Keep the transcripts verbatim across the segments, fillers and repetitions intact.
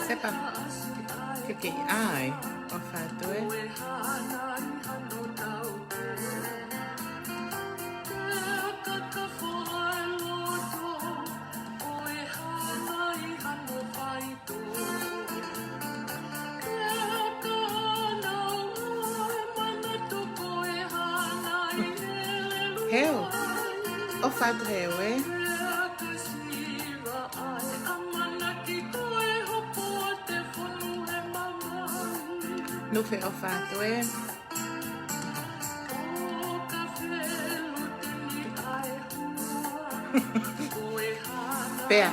Sepa. Ke ke ai. ʻOfa atu ē. Heu. ʻOfa atu Heu ē. Nufe, ʻofa atu ē. Pea.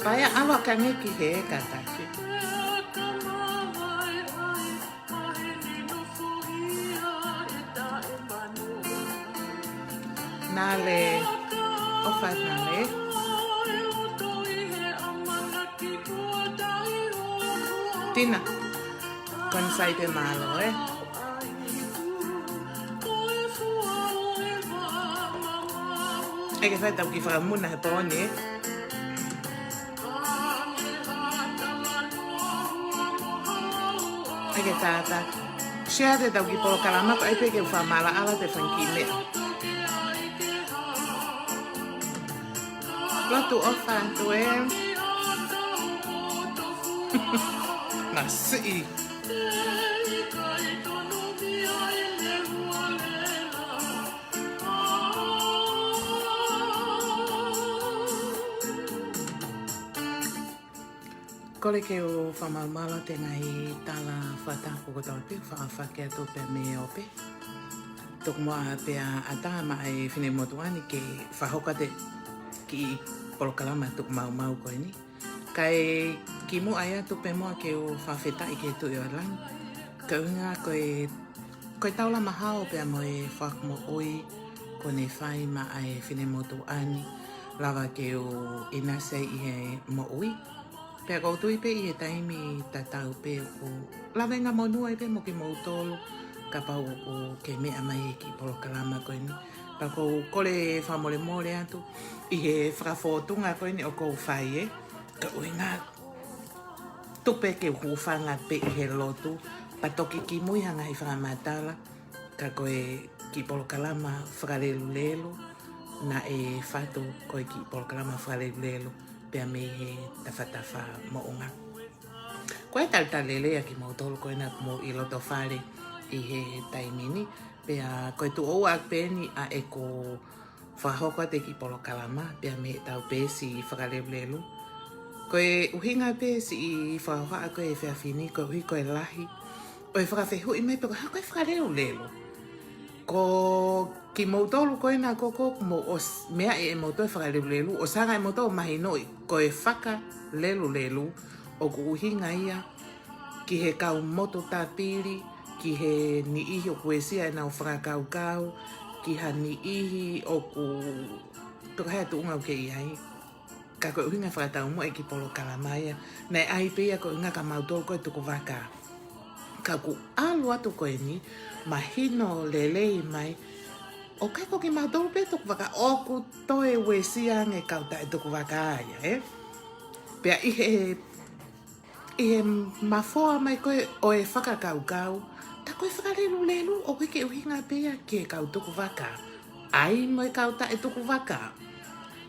Paea ava kange ki he kataki. Nale, ʻofa Nale. Tina, kon sai pē mālō ē. ʻE ke fai tau ki fakamuna he pō ni ē. ʻE ke tātā. Share te tau ki polokalama ko ai pē ke u fakamalaʻala te fanki meʻa. Lotu, ʻofa atu ē. Masiʻi. Kole ke u fakamalumalu atu e ngaahi tala fakatapu kotoa pē, fakafeʻiloaki atu pē mei he ope. Toki muʻa pea ʻatā maʻa e finemotuʻa ni ke fakahoko atu e kiʻi polokalama tuʻumaumau ko eni. Kae kimuʻa ia atu pē muʻa ke u fakafetaʻi ki he Tuʻi ʻo langi. Koeʻuhinga ko e, ko e taulama hao pea mo e fakamoʻui kuo ne fai maʻa e finemotuʻa ni, lava ke u ʻinasi ai ʻi he moʻui. Pea ʻoku ou tui pē ʻi he taimi tatau pē ʻoku lavengamonū ai pē mo kimoutolu, kapau ʻoku ke meʻa mai he kiʻi polokalama ko eni. Pea ʻoku ou kole fakamolemole atu ʻi he fakafōtunga ko eni ʻoku ou fai ē. Koeʻuhinga tuku pē ke u hūfanga pē ʻi he lotu, pea toki kimui ha ngaahi fakamatala, ka ko e kiʻi polokalama fakalelulelu, naʻe fatu ko e kiʻi polokalama fakalelulelu, pea mei he tafatafa moʻunga. Ko e talitali lelei ʻa kimoutolu ko ena ʻoku mou ʻi loto fale ʻi he taimi ni, pea ko e tuʻo ua pē eni ʻa ʻeku fakahoko atu e kiʻi polokalama, pea mei heʻetau peesi fakalelulelu. Ko e ʻuhinga pē siʻi fakahohaʻa ko e efiafi ni, koeʻuhi ko e lahi ʻo e fakafehuʻi mai pe ko e hā ko e fakalelulelu. Ko kimoutolu ko ena ʻoku mou ʻosi meaʻi ʻe moutolu e fakalelulelu, ʻosi hanga ʻe moutolu ʻo mahinoʻi ko e fakalelulelu, ʻoku ʻuhinga ia ki he kau motu tāpili, ki he niʻihi ʻoku uesia ʻenau fakakaukau, ki ha niʻihi ʻoku, pe ko e hā e tuʻunga ʻoku ke ʻi ai. Ka ko e ʻuhinga fakataumuʻa e kiʻi polokalama ia, naʻe ʻai pē ia koeʻuhinga kia mautolu ko e tukuvaka. Ka ʻoku ʻalu atu ko eni, mahino lelei mai, ʻoku ʻikai ko kimautolu pē tukuvaka, ʻoku toe uesia ange kau taʻetukuvaka ia, ē? Pea ʻi he ʻi he mafoa mai ko ē ʻo e fakakaukau, tā ko e fakalelulelu ʻoku ʻikai ke ʻuhinga pē ia ki he kau tukuvaka, ʻai mo e kau taʻetukuvaka.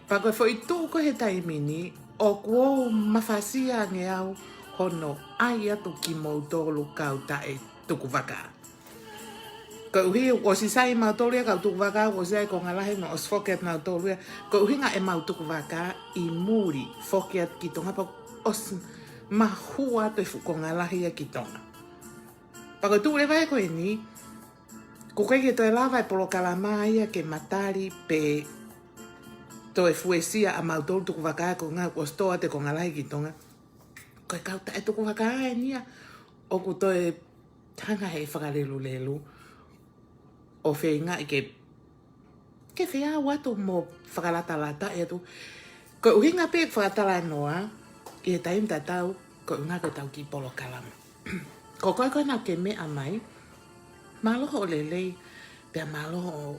Pea ko e foʻi tuʻu ko ē he taimi ni, ʻoku ou mafasia ange au hono ʻai atu kimoutolu kau taʻetukuvaka. Koeʻuhi, ʻosi sai mautolu ia kau tukuvaka, ʻosi sai ko Ngalahi mo ʻosi foki atu mautolu ia. Ko e ʻuhinga ʻemau tukuvaka ʻi muli, foki atu ki Tonga pea ʻosi mahua atu e fuʻu ko Ngalahi ia ki Tonga. Pea ko e tuʻu leva ia ko eni, ʻoku ʻikai ke toe lava e polokalama ia ke matali pe toe fuesia ʻa mautolu tukuvaka ko e ʻuhinga ʻosi tō atu e ko Ngalahi ki Tonga. Ko e kau taʻetukuvaka eni ia ʻoku toe hanga he fakalelulelu ʻo feingaʻi ke, ke feau atu mo fakalatalataʻi atu. Ko e ʻuhinga pē fakatalanoa ʻi he taimi tatau, ko e ʻuhinga ko ʻetau kiʻi polokalama. Ko koe ko ena ʻoku ke meʻa mai, mālō hoʻo lelei, pea mālō hoʻo,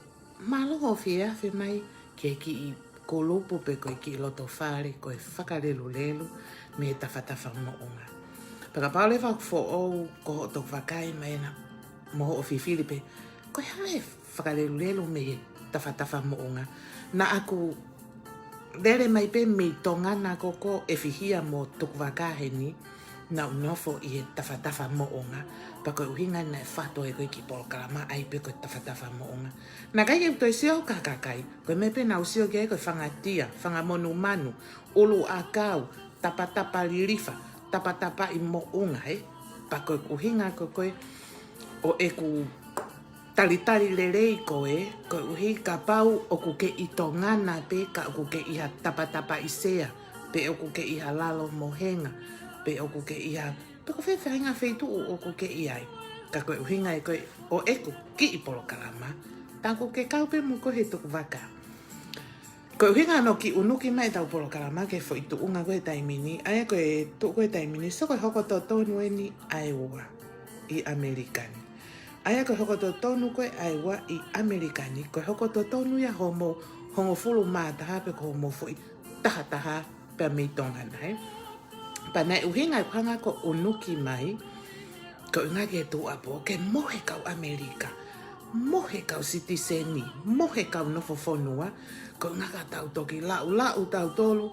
mālō hoʻo fie afe mai ki he kiʻi kulupu pe ko e kiʻi loto fale ko e fakalelulelu, mei he tafatafa moʻunga. Pea kapau leva ʻoku foʻou ko hoʻo toki vakai mai ena mo hoʻo fifili pē, ko e hā e fakalelulelu mei he tafatafa moʻunga. Naʻa ku lele mai pē mei Tonga na ko ko e fihia mo tukuvaka heni, naʻa ku nofo ʻi he tafatafa moʻunga, pea ko e ʻuhinga naʻe fatu ai ko e kiʻi polokalama ai pē ko e tafatafa moʻunga. Naʻe ʻikai ke u toe sio ki ha kakai, ko e meʻa pē naʻa ku sio ki ai ko e fanga tia, fanga monumanu, ʻulu ʻakau, tapatapa lilifa, tapatapaʻi moʻunga, ē. Pea ko e ʻuhinga ko ē ʻo ʻeku talitali lelei ko ē, koeʻuhi kapau ʻoku ke ʻi Tonga na pē ka ʻoku ke ʻi ha tapatapaʻi sea, pe ʻoku ke ʻi ha lalo mohenga, pe ʻoku ke ʻi ha, pe ko e fē faʻahinga feituʻu ʻoku ke ʻi ai. Ka ko e ʻuhinga ia ko ē ʻo ʻeku kiʻi polokalama, tā ʻoku ke kau pē mo koe he tukuvaka. Ko e ʻuhinga naʻa ku ʻunuki mai ʻetau polokalama ki he foʻi tuʻunga ko ē he taimi ni, ʻa ia ko e tuʻu ko ē he taimi ni, so ko e hoko totonu eni ʻa e ua ʻi ʻAmelika ni. ʻA ia ko e hoko totonu ko ē ʻa e ua ʻi ʻAmelika ni, ko e hoko totonu ia hoʻomou hongofulu mā taha pe ko hoʻomou foʻi taha taha pea mei Tonga na, ē. Pea naʻe ʻuhinga ʻeku hanga ko ē ʻo ʻunuki mai, ko e ʻuhinga ki he tuʻuapo, ke mohe kau ʻAmelika, mohe kau sitiseni, mohe kau nofo fonua, ko e ʻuhinga ka tau toki laʻulaʻu tautolu,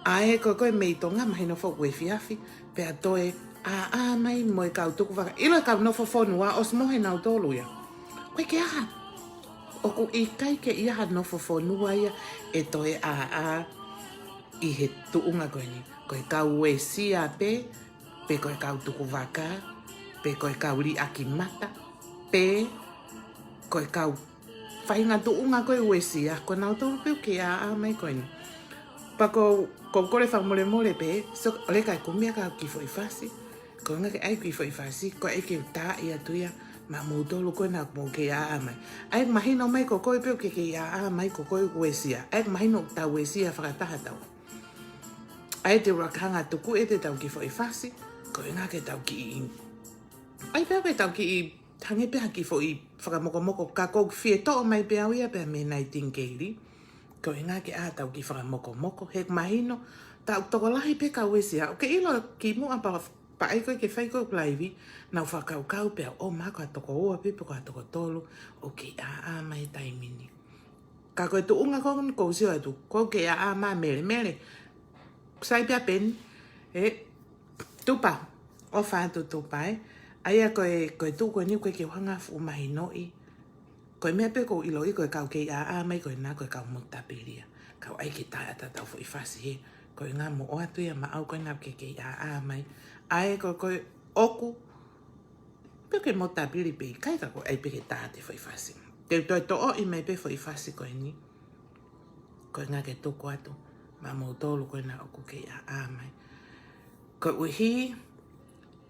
ʻa ē ko ē ko ē mei Tonga mahino foki ʻoku efiafi, pea toe ʻāʻā mai mo e kau tukuvaka. ʻIlo e kau nofo fonua, ʻosi mohe nautolu ia. Ko e ke aha? ʻOku ʻikai ke ʻi ai ha nofo fonua ia ʻe toe ʻāʻā ʻi he tuʻunga ko eni. Ko e kau uesia pē, pe ko e kau tukuvaka, pe ko e kau liʻaki mata, pe ko e kau faʻahinga tuʻunga ko ē uesia, ko nautolu pē ʻoku kei ʻāʻā mai ko eni. Pea ko, ko u kole fakamolemole pē, so, ʻo leka e kumi ʻa e kiʻi foʻi fasi, ko e ʻuhinga ke ʻai kiʻi foʻi fasi, ko e ke u taaʻi atu ia maʻamoutolu ko ena ʻoku mou kei ʻāʻā mai. ʻA ia mahino mai ko koe pē ʻoku ke kei ʻāʻā mai ko koe uesia. ʻA ia mahino ʻoku tau uesia fakataha tau. ʻA ia te u laka hanga ʻo tuku ʻe te tau kiʻi foʻi fasi, ko e ʻuhinga ke tau kiʻi, ʻai pē ke tau kiʻi hangē pē ha kiʻi foʻi fakamokomoko, ka ʻoku ou fie toʻo mai pē au ia pea mei Nightingale. Ko e ʻuhinga ke ʻai ʻetau kiʻi fakamokomoko, he mahino, tā ʻoku tokolahi pē kau uesia, ʻoku ke ʻilo kimuʻa pea, pea ʻai ko ē ke fai ko ē ʻeku laivi, naʻa ku fakakaukau pē au ʻo mahalo ko ha toko ua pē pe ko ha toko tolu ʻoku kei ʻāʻā mai he taimi ni. Ka ko e tuʻunga ko eni ʻoku ou sio atu, ʻoku kei ʻāʻā mai Mele, Mele. Sai pē ʻa Peni, ē, Tupa, ʻofa atu Tupa, ē. ʻA ia ko e, ko e tuʻu ko eni ʻoku ʻikai ke u hanga ʻo fuʻu mahinoʻi. Ko e meʻa pē ʻoku ou ʻiloʻi ko e kau kei ʻāʻā mai ko ena ko e kau motu tāpili ia. Kau ʻai ke taaʻi atu ʻetau foʻi fasi hē. Ko e ʻuhinga mou ʻoatu ia maʻau ko ena ʻoku ke kei ʻāʻā mai. ʻA ia ko, ko e ʻoku, pe ko e motu tāpili pe ʻikai ka ko e ʻai pē ke tā atu e foʻi fasi. Te u toe toʻo ʻi mai pē foʻi fasi ko eni. Ko e ʻuhinga ke tuku atu maʻamoutolu ko ena ʻoku kei ʻāʻā mai. Koeʻuhi,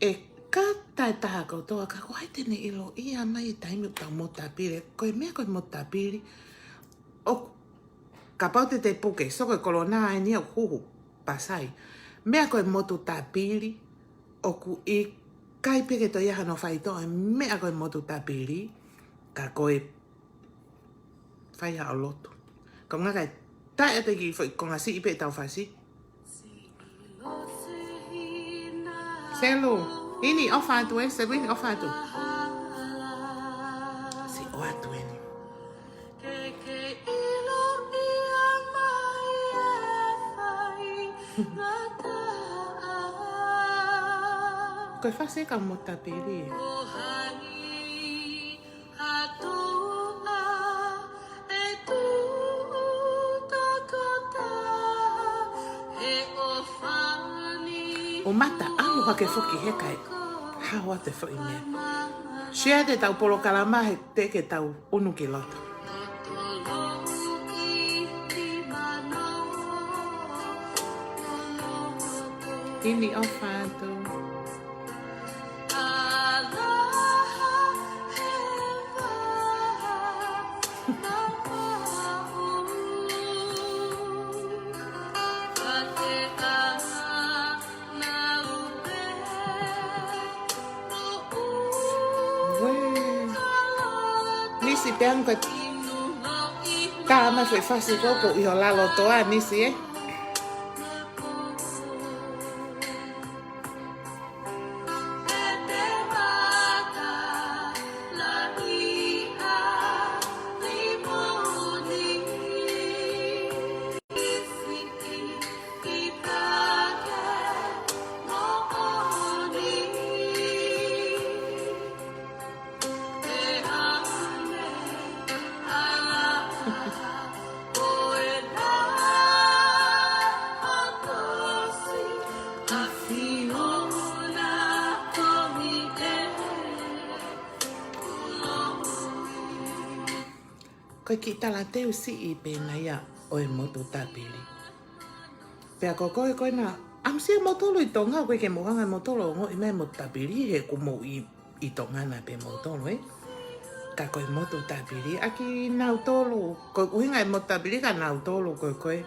ʻe kātaki taha kotoa ka ko hai te ne ʻiloʻi ia mai e taimi ʻoku tau motu tāpili. Ko e meʻa ko e motu tāpili, ʻoku, kapau te te puke, so ko e kolona eni ʻoku huhu, pea sai. Meʻa ko e motu tāpili, ʻoku ʻikai pē ke toe ʻi ai hano faitoʻo e meʻa ko e motu tāpili, ka ko e fai haʻo lotu. Ko e ʻuhinga ke taaʻi atu e kiʻi foʻi konga siʻi pē ʻetau fasi. Selu, ʻIni ʻofa atu ē, Selu ʻIni ʻofa atu. Siʻi ʻoatu eni. Ko e fasi ē kau motu tāpili. ʻO mata ʻalu hake foki he kai. Hao atu e foʻi meʻa. Share atu ʻetau polokalama he te ke tau ʻunu ki loto. ʻIni ʻofa atu. Nisi pē ange ko e tā mai foʻi fasi ko ē ʻi ho lalo toa, Nisi ē. Ko e kiʻi talateu siʻi pē ena ia ʻo e motu tapili. Pea ko koe ko ena, ʻamusia moutolu ʻi Tonga, ʻoku ʻikai ke mou hanga moutolu ʻo ongoʻi mai motu tapili, he ʻoku mou ʻi, ʻi Tonga na pē moutolu, ē? Ka ko e motu tapili, ʻa kinautolu, ko e ʻuhinga e motu tapili kia nautolu, ko e ko e,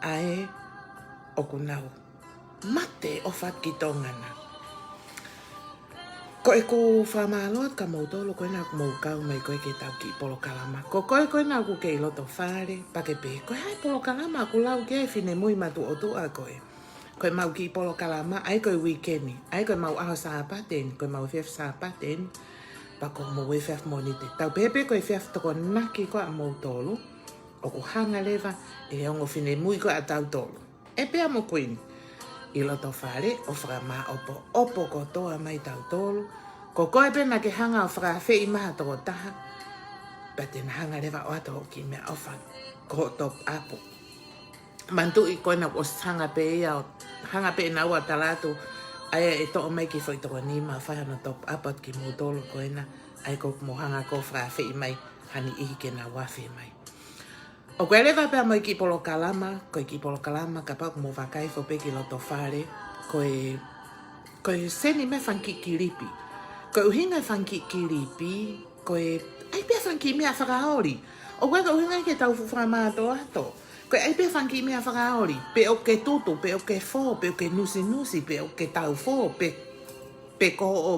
ʻa ē ʻoku nau mate ʻofa ki Tonga na. Ko ʻeku fakamālō atu kia moutolu ko ena ʻoku mou kau mai ko ē ki heʻetau kiʻi polokalama. Ko koe ko ena ʻoku kei loto fale, pea ke pehē, ko e hā e polokalama ʻoku lau ki ai e finemui matuʻotuʻa ko ē? Ko ʻemau kiʻi polokalama, ʻa ia ko e uike ni, ʻa ia ko ʻemau ʻaho Sāpate ni, ko ʻemau efiafi Sāpate ni, pea ko homou efiafi Mōnite. Tau pehē pē ko e efiafi Tokonaki ko ē ʻa moutolu, ʻoku hanga leva ʻe he ongo finemui ko ē ʻatautolu, ʻe Pea mo Kuini, ʻi loto fale ʻo fakamāʻopoʻopo kotoa mai tautolu. Ko koe pē naʻa ke hanga ʻo fakaafeʻi mai ha tokotaha, pea te na hanga leva ʻo ʻoatu hoʻo kiʻi meʻaʻofa, ko hoʻo top up. Manatuʻi ko ena ʻoku ʻosi hanga pē ia ʻo, hanga pē ʻe naua ʻo tala atu, ʻa ia ʻe toʻo mai e kiʻi foʻi toko nima ʻo fai hano top up atu kimoutolu ko ena, ʻa ia ʻoku mou hanga ko ē ʻo fakaafeʻi mai ha niʻihi ke nau afe mai. ʻOku ʻi ai leva pē ʻa e kiʻi polokalama, ko e kiʻi polokalama, kapau ʻoku mou vakai hifo pē ki loto fale, ko e, ko e send mai e fanga kiʻi kilipi. Ko e ʻuhinga e fanga kiʻi kilipi, ko e ʻai pē ha fanga kiʻi meʻa fakaoli. ʻOku ʻikai ke ʻuhinga ia ke tau fuʻu fakamātoato. Ko e ʻai pē ha fanga kiʻi meʻa fakaoli, pe ʻoku ke tutu, pe ʻoku ke fō, pe ʻoku ke nusinusi, pe ʻoku ke taufō, pe, pe ko hoʻo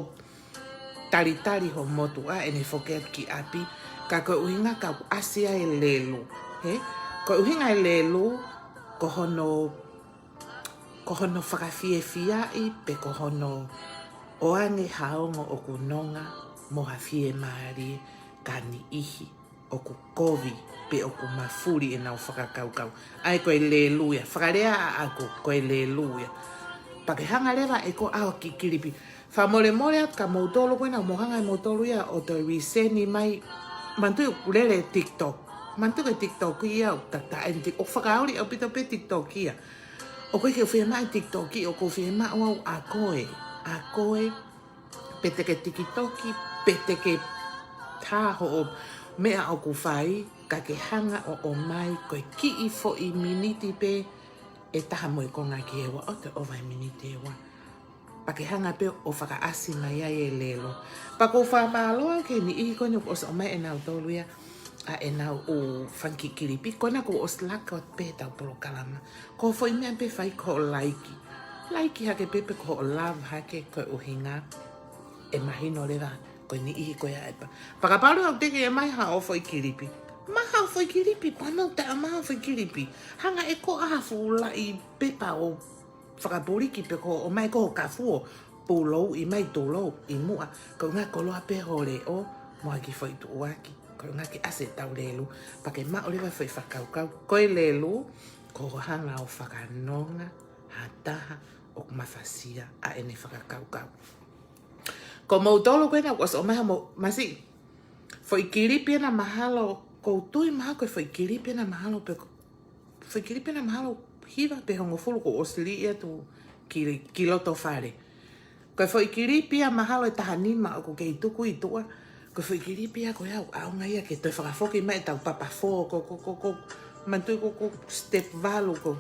talitali ho motuʻa ʻene foki atu ki ʻapi, ka ko e ʻuhinga ka ʻoku ʻasi ai e lelu, hē? Ko e ʻuhinga e lelu, ko hono, ko hono fakafiefiaʻi, pe ko hono ʻoange ha ongo ʻoku nonga mo ha fiemālie ki ha niʻihi ʻoku kovi pe ʻoku mafuli ʻenau fakakaukau. ʻA ia ko e lelu ia, fakalea ʻaʻaku, ko e lelu ia. Pea ke hanga leva ʻe koe ʻo ʻai ha kiʻi kilipi. Fakamolemole atu kia moutolu ko ena ʻoku mou hanga ʻe moutolu ia ʻo toe resend mai. Manatuʻi ʻoku lele e TikTok. Manatuʻi ko e TikTok ia ʻoku tata eni, ʻoku fakaoli ʻaupito pē TikTok ia. ʻOku ʻikai ke u fiemaʻu e TikTok, ʻoku ou fiemaʻu au ʻa koe. ʻA koe, pe te ke tikitoki, pe te ke tā hoʻo meʻa ʻoku fai, ka ke hanga ʻo ʻomai ko e kiʻi foʻi miniti pē ʻe taha mo e konga ki he ua, ʻo toe ʻova e miniti ʻe ua. Pea ke hanga pē ʻo fakaʻasi mai ai e lelu. Pea ʻoku ou fakamālō au ki he niʻihi ko ena kuo ʻosi ʻomai ʻe nautolu ia ʻa ʻenau ʻū fanga kiʻi kilipi, ko ena kuo ʻosi laka atu pē ʻetau polokalama. Ko e foʻi meʻa pē fai ko hoʻo laiki. Laiki hake pē pe ko hoʻo love hake, ko e ʻuhinga ʻe mahino leva ko e niʻihi ko ia ʻe pā. Pea kapau leva ʻoku teʻeki ke ʻomai haʻo foʻi kilipi, ʻomai haʻo foʻi kilipi, pea nau taʻe ʻomai haʻo foʻi kilipi. Hanga ʻe koe ʻo ʻai ha fuʻu laʻi pepa ʻo fakapuliki pe ko hoʻo ʻomai ko hoʻo kafuo, pulouʻi mai, tulou ʻi muʻa, ko e ʻuhinga koloa pē ho leʻo mo ha kiʻi foʻi tuʻuaki, ko e ʻuhinga ke ʻasi ʻetau lelu, pea ke maʻu leva e foʻi fakakaukau, ko e lelu, ko hoʻo hanga ʻo fakanonga ha taha ʻoku mafasia ʻa ʻene fakakaukau. Ko moutolu ko ena kuo ʻosi ʻomai haʻamou, masiʻi, foʻi kilipi ena mahalo, ʻoku ou tui mahalo ko e foʻi kilipi ena mahalo pe ko foʻi kilipi ena mahalo hiva pe hongofulu kuo ʻosi liʻaki atu ki, ki loto fale. Ko e foʻi kilipi ia mahalo ʻe taha nima ʻoku kei tuku ʻi tuʻa. Ko e foʻi kilipi ia ko ia ʻoku ʻaonga ia ke toe fakafoki mai ʻetau papa fō, ko, ko, ko, ko, manatuʻi ko, ko step valu ko.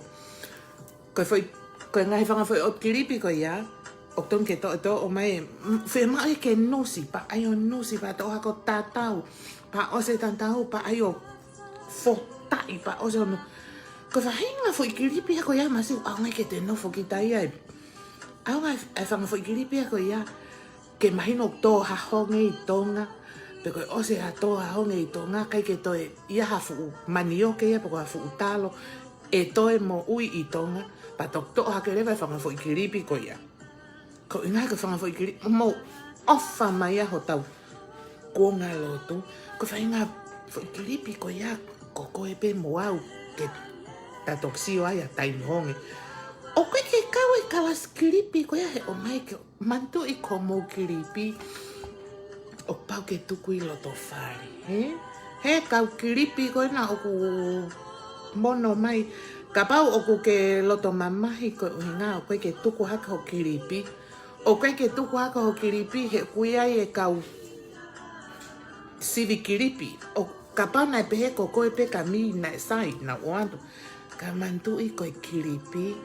Ko e foʻi, ko e ngaahi fanga foʻi ʻotu kilipi ko ia, ʻoku tonu ke toʻo, toʻo mai, mm, fiemaʻu ia ke nusi, pea ʻai ʻo nusi, pea toʻo hake ʻo tatau, pea ʻosi e tatau, pea ʻai ʻo fotaʻi, pea ʻosi ʻo nu-, ko e faʻahinga foʻi kilipi ia ko ia masiʻi ʻoku ʻaonga ia ke toe nofo kita ia ē. ʻAonga e, e fanga foʻi kilipi ia ko ia, ke mahino ʻoku tō ha honge ʻi Tonga, pe ko e ʻosi ha tō ha honge ʻi Tonga, ʻikai ke toe ʻi ai ha fuʻu manioke ia, pe ko ha fuʻu talo, ʻe toe moʻui ʻi Tonga, pea toki toʻo hake leva e fanga foʻi kilipi ko ia. Ko e ʻuhinga ko e fanga foʻi kilipi, mou ʻofa mai ia hotau kuonga lotu, ko e faʻahinga foʻi kilipi ko ia, ko koe pē mo au ke ta toki sio ai ʻa e taimi honge. ʻOku ʻikai ke kau e kalasi kilipi ko ia he ʻomai ke manatuʻi ko homou kilipi ʻoku pau ke tuku ʻi loto fale, hē? He kau kilipi ko ena ʻoku mono mai, kapau ʻoku ke loto mamahi ko e ʻuhinga ʻoku ʻikai ke tuku hake hoʻo kilipi, ʻoku ʻikai ke tuku hake hoʻo kilipi he ʻoku ʻi ai e kau sivi kilipi, ʻo Kapau naʻe pehē ko koe pē ka mī naʻe sai, naʻa ku ʻoatu. Ka manatuʻi ko e kilipi,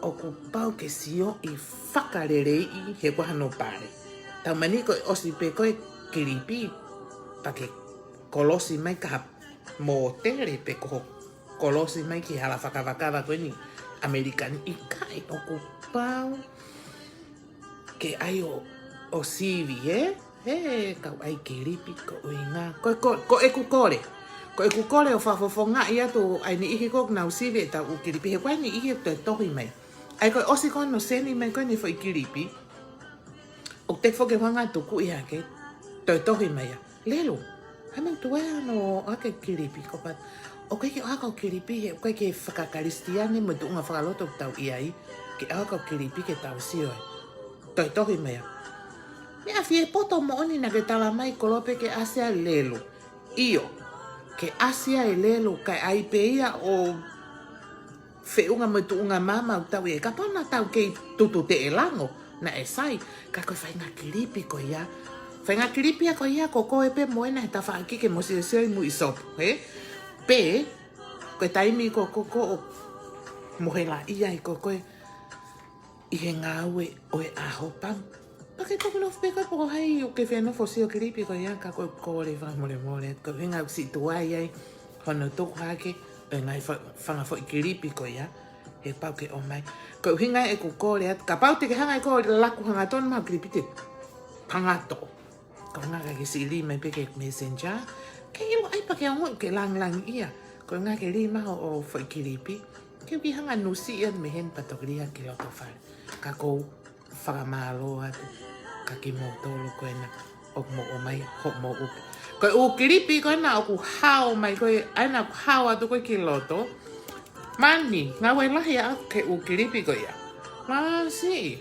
ʻoku pau ke sio ʻi fakaleleiʻi he ko hano pale. Taumaiā ko e ʻosi pē ko e kilipi, pea ke kolosi mai ki ha mōtele pe ko ho kolosi mai ki he hala fakavakava ko eni ʻAmelika ni, ʻikai, ʻoku pau ke ʻai ʻo, ʻo sivi, ē? He kau ʻai kilipi ko e ʻuhinga. Ko, ko, ko ʻeku kole. Ko ʻeku kole ʻo fakafofongaʻi atu ʻa e niʻihi ko ē ʻoku nau sivi ʻetau ʻū kilipi. He ko e niʻihi ʻoku toe tohi mai. ʻAi ko e ʻosi ko ē hono seni mai ko eni e foʻi kilipi, ʻoku te foki hanga tukuʻi hake, toe tohi mai ia. Lelu, hame tu ea no ake kilipi ko pat. ʻOku ʻikai ke ʻohake ʻo kilipi he, ʻoku ʻikai ke fakakalisitiane mo e tuʻunga fakaloto ʻoku tau ʻi ai, ke ʻohake ʻo kilipi ke tau sio ai. Toe tohi mai ia. Meʻa fie poto moʻoni naʻa ke tala mai kolope ke ʻasi ai, lelu. ʻIo, ke ʻasi ai lelu, kae ʻai pē ia ʻo feʻunga mo e tuʻunga maama ʻoku tau ʻi ai. Kapau naʻa tau kei tutu teʻelango, naʻe sai, ka ko e faʻahinga kilipi ko ia. Faʻahinga kilipi ia ko ia ko koe pē mo ena he tafaʻaki ke mo siosio ʻi muʻa ʻi sopu, ē? Pe, ko e taimi ko, ko, ko, ʻo mohela ia ʻi ko koe ʻi he ngāue ʻo e ʻaho pam. Pea ke toki nofo pē koe pe ko hai ʻoku ke fie nofo ʻo sio kilipi ko ia, ka ko e kole fakamolemole, ko e ʻuhinga ʻoku siʻi tuai ai hono tuku hake ʻo e ngaahi fa-, fanga foʻi kilipi ko ia, he pau ke ʻomai. Ko e ʻuhinga ʻeku kole atu, kapau te ke hanga ʻe koe ʻo laku hangatonu mai ho kilipi te pangato. Ko e ʻuhinga ke siʻi lī mai pē ki he Messenger, ke ʻilo ai pea ke ongoʻi ke langilangiʻia. Ko e ʻuhinga ke lī mai hoʻo foʻi kilipi, ke ke hanga nusiʻi atu mei heni pea toki lī hake ki loto fale. Ka ʻoku ou fakamālō atu kiate kimoutolu ko ena ʻoku mou ʻomai hoʻomou ʻū. Ko e ʻū kilipi ko ena ʻoku hao mai ko ē, ʻa ena ʻoku hao atu ko ē ki loto. Mani, ngāue lahi ʻaʻaku ki he ʻū kilipi ko ia. Masiʻi.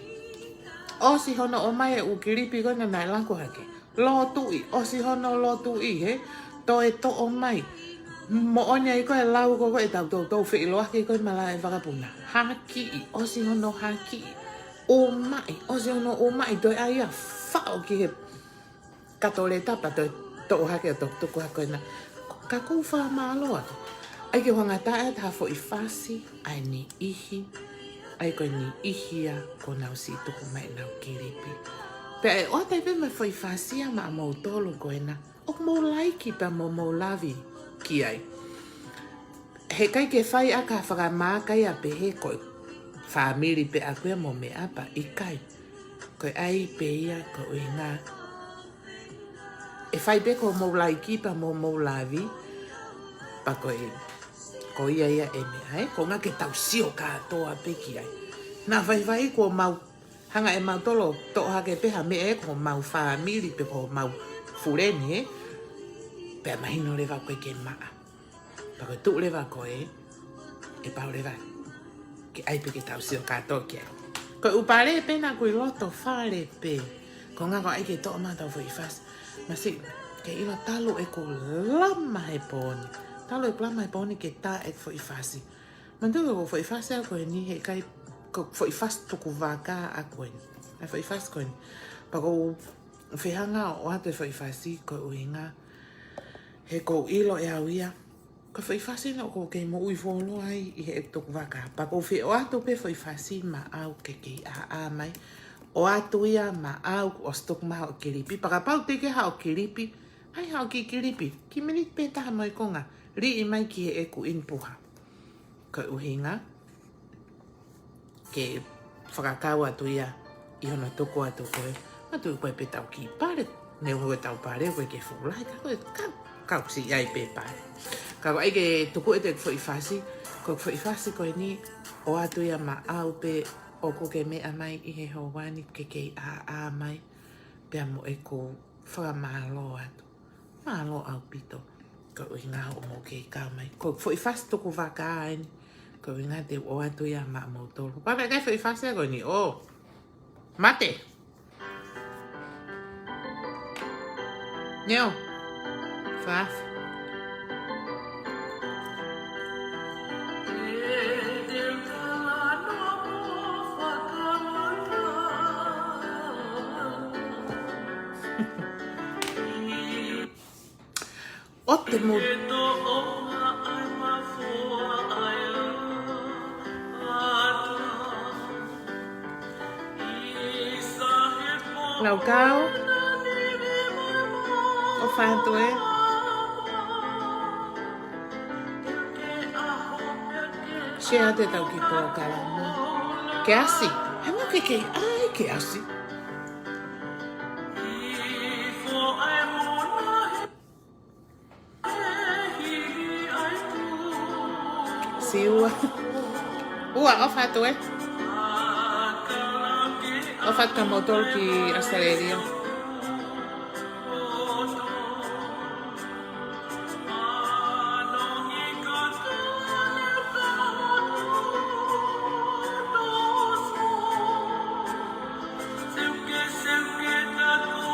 ʻOsi hono ʻomai e ʻū kilipi ko ena naʻe laku hake. Lotuʻi, ʻosi hono lotuʻi, he toe toʻo mai. Moʻoni ai ko e lau ko ē ʻetau toutou feʻiloaki ko ē malaʻe vakapuna. Hakiʻi, ʻosi hono hakiʻi. ʻUmaʻi, ʻosi hono ʻumaʻi, toe ʻai ia ʻo faʻo ki he kato leta pea toe toʻo hake ʻo toki tuku hake ko ena. Ka ʻoku ou fakamālō atu. ʻAi ke u hanga ʻo tā atu ha foʻi fasi, ʻa e niʻihi, ʻa e ko e niʻihi ia kuo nau siʻi tuku mai ʻenau kilipi. Pea ʻe ʻoatu ai pē mo e foʻi fasi ia maʻamoutolu ko ena ʻoku mou laiki pea mo mou love ki ai. Heʻikai ke fai ʻaki ha fakamaaka ia pehē ko e fāmili pē ʻaʻaku ia mo meʻa pea ʻikai. Ko e ʻai pē ia ko e ʻuhinga ʻe fai pē ko hoʻomou laiki pea mo hoʻomou love, pea ko e, ko ia ia e meʻa, ē? Ko e ʻuhinga ke tau sio kātoa pē ki ai. Naʻa faifai kuo mau hanga ʻe mautolu ʻo toʻo hake pē ha meʻa ē ko homau fāmili pe ko homau fuleni, ē? Pea mahino leva ʻoku ʻikai ke maʻa. Pea ko e tuʻu leva ko ē, ʻe pau leva ke ʻai pē ke tau sio kātoa ki ai. Ko e ʻū pale pē naʻa ku ʻi loto fale pē. Ko e ʻuhinga ko e ʻai ke toʻo mai hotau foʻi fasi. Masiʻi, ke ʻilo talu ʻeku lama he pō ni. Talu ʻeku lama he pō ni ke tā ʻeku foʻi fasi. Manatuʻi ko e foʻi fasi ʻaʻaku eni, heʻikai ko e foʻi fasi tuku vaka ʻaʻaku eni. ʻA e foʻi fasi ko eni. Pea ʻoku ou fie hanga ʻo ʻoatu e foʻi fasi ko e ʻuhinga he ʻoku ou ʻilo ʻe au ia ko e foʻi fasi ena ʻoku ou kei moʻui fuoloa ai ʻi heʻeku tuku vaka. Pea ʻoku ou fie ʻoatu pē foʻi fasi maʻau ke kei ʻāʻā mai. ʻOatu ia maʻau kuo ʻosi tuku mai hoʻo kilipi. Pea kapau teʻeki ke ʻi ai haʻo kilipi, ʻai haʻo kiʻi kilipi. Kiʻi miniti pē taha mo e konga. Liʻi mai ki heʻeku ʻinipuha. Ko e ʻuhinga ke fakakau atu ia ʻi hono tuku atu ko ē. Manatuʻi ko e pē ʻetau kiʻi pale, neongo ʻetau pale ʻoku ʻikai ke fuʻu lahi, ka ko e kau, kau siʻi ʻai pē pale. Ka ko e ʻai ke tuku ʻete foʻi fasi, ko e foʻi fasi ko eni ʻoatu ia maʻau pē ʻoku ke meʻa mai ʻi he houa ni ke kei ʻāʻā mai, pea mo ʻeku fakamālō atu. Mālō ʻaupito. Ko e ʻuhinga hoʻomou kei kau mai. Ko e foʻi fasi tuku vaka eni. Ko e ʻuhinga te u ʻoatu ia maʻamoutolu. Pea naʻe ʻikai foʻi fasi ʻaʻaku eni ʻo. Mate. Neo. Faf. ʻo te mou Laukau. ʻOfa atu ē. Share atu ʻetau kiʻi polokalama. Ke ʻasi. He mo ke kei ai ke ʻasi. Siua. Ua, ʻofa atu ē. ʻOfa atu kimoutolu ki ʻAositelēlia.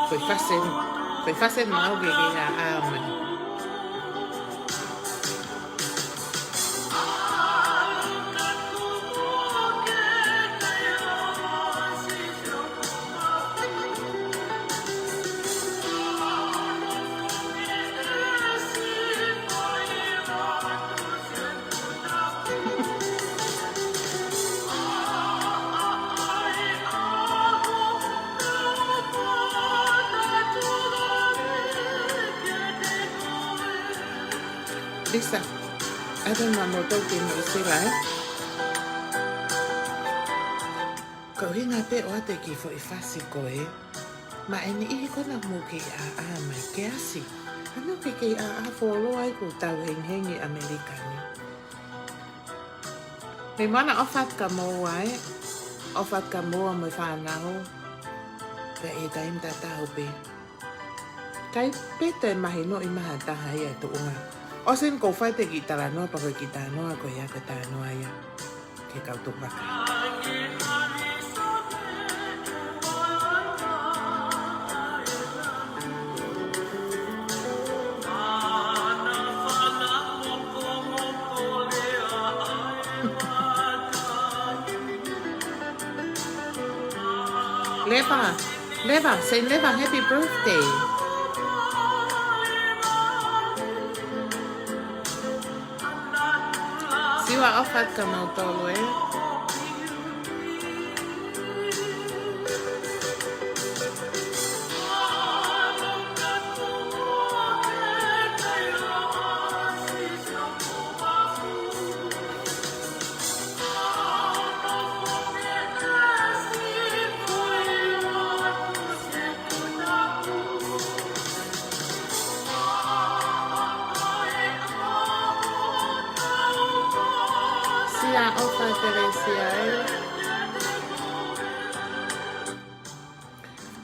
Foʻi fasen, foʻi fasen mau ke ke a a mai. Lisa, ʻoatu ʻa moutolu ki Nuʻu Sila, ē? Ko e ʻuhinga pē ʻoatu e kiʻi foʻi fasi ko ē. Maʻa e niʻihi ko ena ʻoku mou kei a a mai ke ʻasi. Hangē ʻoku ke kei a a fuoloa ai kuo tau hengihengi ʻAmelika ni. Mei Mana, ʻofa atu kimoua ē. ʻOfa atu kimoua mo e fānau. Pea ʻi he taimi tatau pē. ʻIkai pē toe mahinoʻi mai ha taha ia ʻe tuʻunga. ʻOsi eni ʻoku ou fai atu e kiʻi talanoa, pea ko e kiʻi talanoa ko ia ko e talanoa ia ki he kau tuʻu vaka. Leva, Leva, say Leva, happy birthday. Siua, ʻofa atu kimoutolu ē. Sia, ʻofa atu Telesia ē.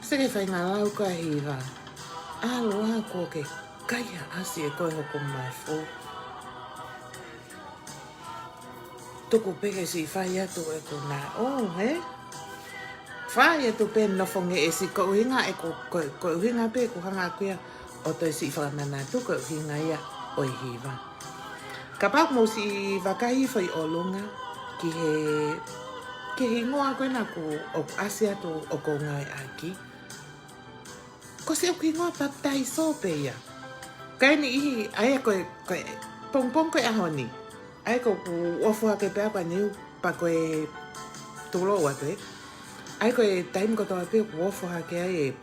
Seke fai ngā lau ka hiva. ʻAlu ā kuo ke kai ha ʻasi ʻe koe hoku mafu. Tuku pē ke siʻi fai atu ʻeku naʻo, hē? Fai atu pē nofo ngeʻesi ko e ʻuhinga ʻeku, ko, ko e ʻuhinga pē ʻeku hanga ʻaku ia ʻo toe siʻi fakamanatu ko e ʻuhinga ia ʻo e hiva. Kapau ʻoku mou siʻi vakai foʻi ʻolunga ki he, ki he hingoa ko ena ʻoku, ʻoku ʻasi atu ʻoku ou ngāueʻaki. Ko siʻoku hingoa papitaiso pē ia. Ka ʻi he niʻihi, ʻa ia ko e, ko e, pongipongi ko e ʻaho ni. ʻA ia ko ʻeku ofo hake pē ʻaku ʻaneu, pea ko e tulou atu ē. ʻA ia ko e taimi kotoa pē ʻoku ofo hake ai e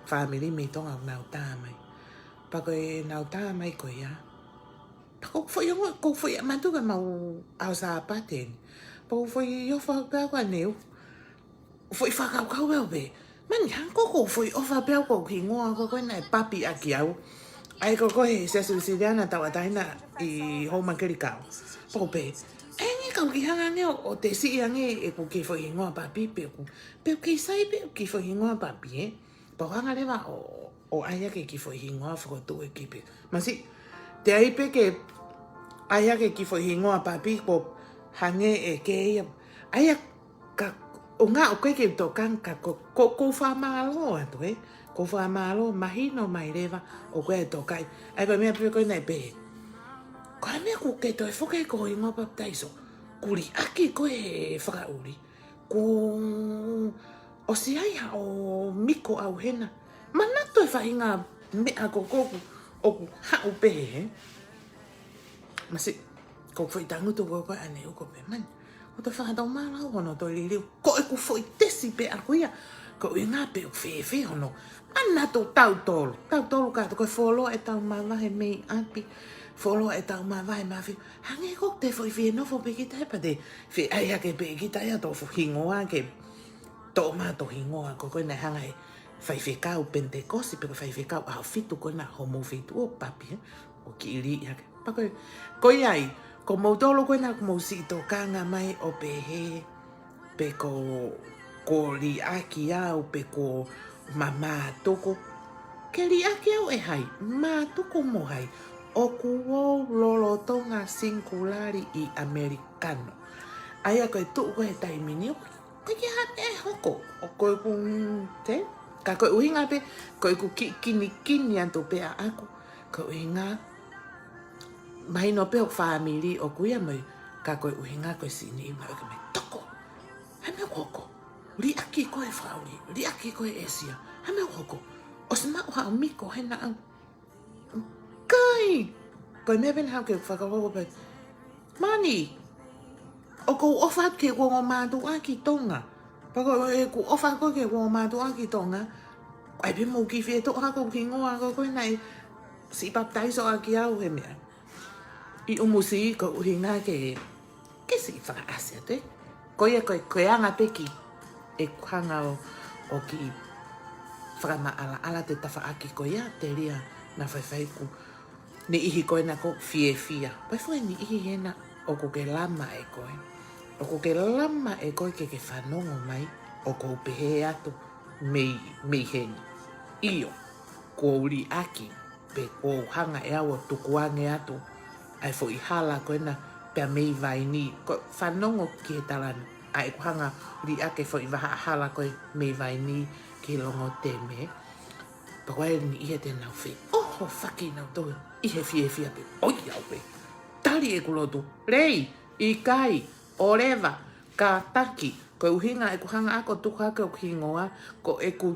fāmili mei Tonga ʻoku nau tā mai. Pea ko ʻenau tā mai ko ia. Pea ko e foʻi ongo, ko e foʻi ʻamanaki ke mau ʻalu Sāpate ni. Pea ko e foʻi ofo hake pē ʻaku ʻaneu. Foʻi fakakaukau ē ʻo pehē. Mani hangē ko e foʻi ofo pē ʻaku ko e hingoa ko ē naʻe papi ʻaki au. ʻA ia ko e Siasi Uēsiliana Tauʻatāina ʻi Houma Kelikao. Pea u pehē. ʻE ngi kau ki hanga ange ʻo, ʻo te siʻi ange ʻeku kiʻi foʻi hingoa papi pē ʻoku. Pea u kei sai pē ʻeku kiʻi foʻi hingoa papi ē. Pea u hanga leva ʻo, ʻo ʻai ake kiʻi foʻi hingoa fokotuʻu ʻe kipe. Masi, te ai pē ke ʻai ake kiʻi foʻi hingoa papi ko hangē ʻe ke ia. ʻA ia ka ʻo ngā ʻoku ʻikai ke u tokanga ka ko, ko, ko u fakamālō atu ē. Ko u fakamālō mahino mai leva ʻoku ʻikai ke u tokanga. ʻA ia ko e meʻa pē ko ē naʻe pehē. Ko e meʻa ʻoku ke toe foki ko e hingoa papitaiso. Kuo liʻaki koe he fakaʻuli. Kuo ʻosi ai haʻo miko au hena. Manatu e faʻahinga meʻa ko ē ʻoku, ʻOku haʻu pē he. Masi, ko e foʻi tangutu ko ē ʻaneuhu ko ē pē mani. ʻO toe fakatomala hono toe liliu. Ko ʻeku foʻi tesi pē ʻaku ia. Ko e ʻuhinga pē ʻoku fēfē hono. Ana tu tautolu. Tautolu ka to ko e fuoloa ʻetau mavahe mei ʻapi. Fuoloa ʻetau mavahe mei ʻapi. Hangē ko te foʻi fie nofo pē kita he pate. Fē ai hake pē kita ia to fuhingoa ke. To ma to hingoa ko ko ena hanga he. Faifekau Penitekosi pe ko e faifekau ʻAhofitu ko ena homo fitu ʻo papi he. ʻO kiʻi liʻi hake. Pea ko e, ko ia ai, ko moutolu ko ena ko mou siʻi tokanga mai ʻo pehē, pe ko, ko liʻaki au, pe ko mamātuku. Ke liʻaki au ʻe hai, mātuku mo hai, ʻoku ou lolotonga sinkulali ʻi ʻAmelika ni. ʻA ia ko e tuʻu ko ē he taimi ni, ʻoku ʻikai ke ha meʻa ʻe hoko, ʻo ko ʻeku, te, ka ko e ʻuhinga pē, ko ʻeku kiʻi kinikini atu pē ʻaʻaku, ko e ʻuhinga, mahino pē ʻoku fāmili ʻoku ia mai, ka ko e ʻuhinga ko e sini i mai ʻoku mai toko. He meʻa ʻoku hoko, liʻaki ko ē fakauli, liʻaki ko ē ʻEsia. He meʻa ʻoku hoko, ʻosi maʻu haʻo miko he naʻa. Kai! Ko e meʻa pē naʻa ke fakahoko pē. Mani! ʻOku ou ʻofa atu ke kuo ongo mātuʻaki Tonga. Pea ko ʻeku ʻofa ko ē ke kuo ongo mātuʻaki Tonga. ʻAi pē mou kiʻi fie toʻo hake ʻeku hingoa ko ē naʻe siʻi papitaiso ʻaki au he meʻa. ʻI ʻUmusi ko e ʻuhinga ke, ke siʻi fakaʻasi atu ē. Ko ia ko e, ko e anga pē ki ʻeku hanga ʻo, ʻo kiʻi fakamaʻalaʻala te tafaʻaki ko ia, te lia na faifai ku. Niʻihi ko ena ko fiefia. Pea foʻi niʻihi hena ʻoku ke lama ʻe koe. ʻOku ke lama ʻe koe ke ke fanongo mai, ʻoku ou pehē atu mei, mei heni. ʻIo, kuo u liʻaki. Pe kuo u hanga ʻe au ʻo tukuange atu ʻa e foʻi hala ko ena pea mei Vaini, ko e fanongo ki he tala ni, ʻa ʻeku hanga liʻaki e foʻi vahaʻa hala ko ē mei Vaini ki he Longoteme. Pea ko e niʻihi te nau fē, ʻoho faki nau toe, ʻi he fiefia pē, ʻoi au pē. Tali ʻeku lotu, lei, ʻikai, ʻoleva, kātaki, ko e ʻuhinga ʻeku hanga ʻaku ʻo tuku hake ʻeku hingoa, ko ʻeku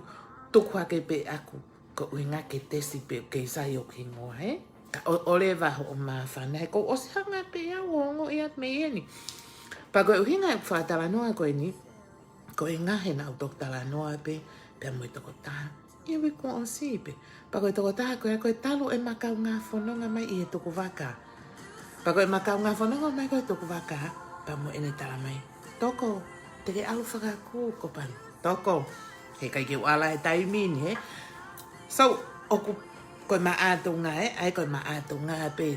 tuku hake pē ʻaku. Ko e ʻuhinga ke tesi pē kei sai ʻoku hingoa, he? Ka ʻo, ʻoleva hoʻo māfana, he ko ʻosi hanga pē au ʻo ongoʻi atu mei heni. Pea ko e ʻuhinga e fakatalanoa ko eni, ko e ngahe naʻa u toki talanoa pē, pea mo e tokotaha. Ia we kuo ʻosi pē. Pea ko e tokotaha ko ē, ko e talu e makaungāfononga mai ʻi he tukuvaka. Pea ko e makaungāfononga mai ko ē tukuvaka, pea mo ʻene tala mai. Toko, te ke ʻalu fakakū ko pali. Toko, he ʻikai ke u ʻalu he taimi ni, he. So, ʻoku, ko e maʻatunga, he, ʻai ko e maʻatunga pē.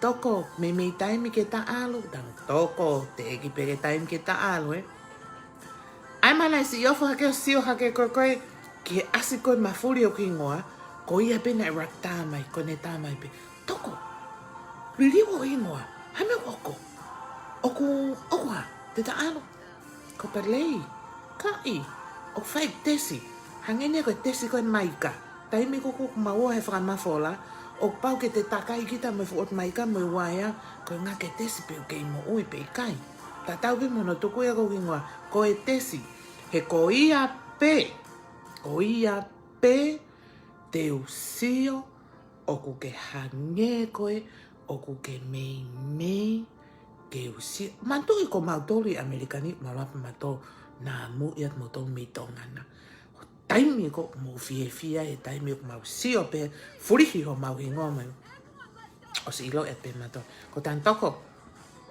Toko, meimei taimi ke ta ʻalu, tang toko, teʻeki pē ke taimi ke ta ʻalu, he. ʻAi mana e siʻi ʻofa hake ʻo sio hake ko ē, ko ē, ki he ʻasi ko ē mafuli ʻoku hingoa, ko ia pē naʻe rakta mai, ko ʻene tā mai pē. Toko, liliu hoʻo hingoa, he meʻa ʻoku hoko. ʻOku, ʻoku hā, te ta ʻalu. Ko pea lei, kaʻi, ʻoku fai tesi. Hangē ni ko e tesi ko ē maika. Taimi ko ē ʻoku mau ō he fakamafola, ʻoku pau ke te takai kita mo e fuʻu ʻotu maika mo e uaea, ko e ngā ke tesi pē ʻoku kei moʻui pe ʻikai. Tatau pē mo hono tuku ia ko ē hingoa, ko e tesi. He ko ia pē, ko ia pē, te u sio, ʻoku ke hangē ko ē, ʻoku ke meimei, ke u sio. Manatuʻi ko mautolu ʻi ʻAmelika ni, mau lapa mautolu, naʻa mou ia mautolu mei Tonga na. Taimi ko ē mou fiefia, he taimi ko ē mau sio pē, fulihi homau hingoa mai. ʻOsi ʻilo ʻe pē mautolu. Ko tang toko,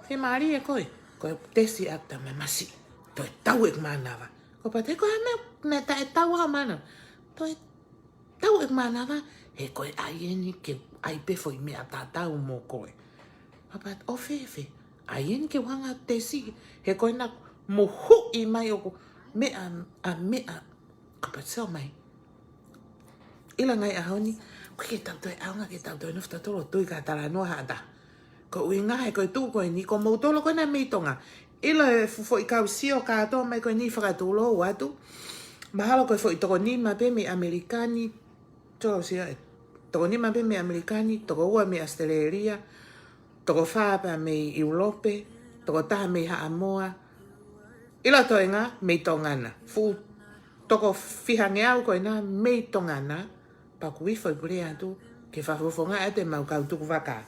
he mālie ko ē, ko e tesi ʻaku ta mai masi. Toe tau ʻeku mānava. Ko pea te ko ha meʻa, meʻa taʻe tau ha mānava. Toe tau ʻeku mānava, he ko e ʻai eni ke ʻai pē foʻi meʻa tatau mo koe. Pea pea ʻo fēfē, ʻai eni ke u hanga tesi, he ko ena mo huʻi mai ʻoku meʻa, ʻa meʻa, ka pea sio mai. ʻIlo ngai ʻaho ni, ko e ke tau toe ʻaonga ke tau toe nofo tautolu ʻo tui ka talanoa haʻata. Ko e ʻuhinga he ko e tuʻu ko eni, ko moutolu ko ena mei Tonga. ʻIlo e fuʻu foʻi kau sio kātoa mai ko eni fakatulou atu. Mahalo ko e foʻi toko nima pē mei ʻAmelika ni. Tō sio e. Toko nima pē mei ʻAmelika ni, toko ua mei ʻAositelēlia, toko fā pē mei ʻIulope, toko taha mei Haʻamoa. ʻIlo toenga mei Tonga na. Fuʻu toko fihangeau ko ena mei Tonga na. Pea ʻoku ifo e pule atu, ke fakafofongaʻi atu ʻemau kau tukuvaka.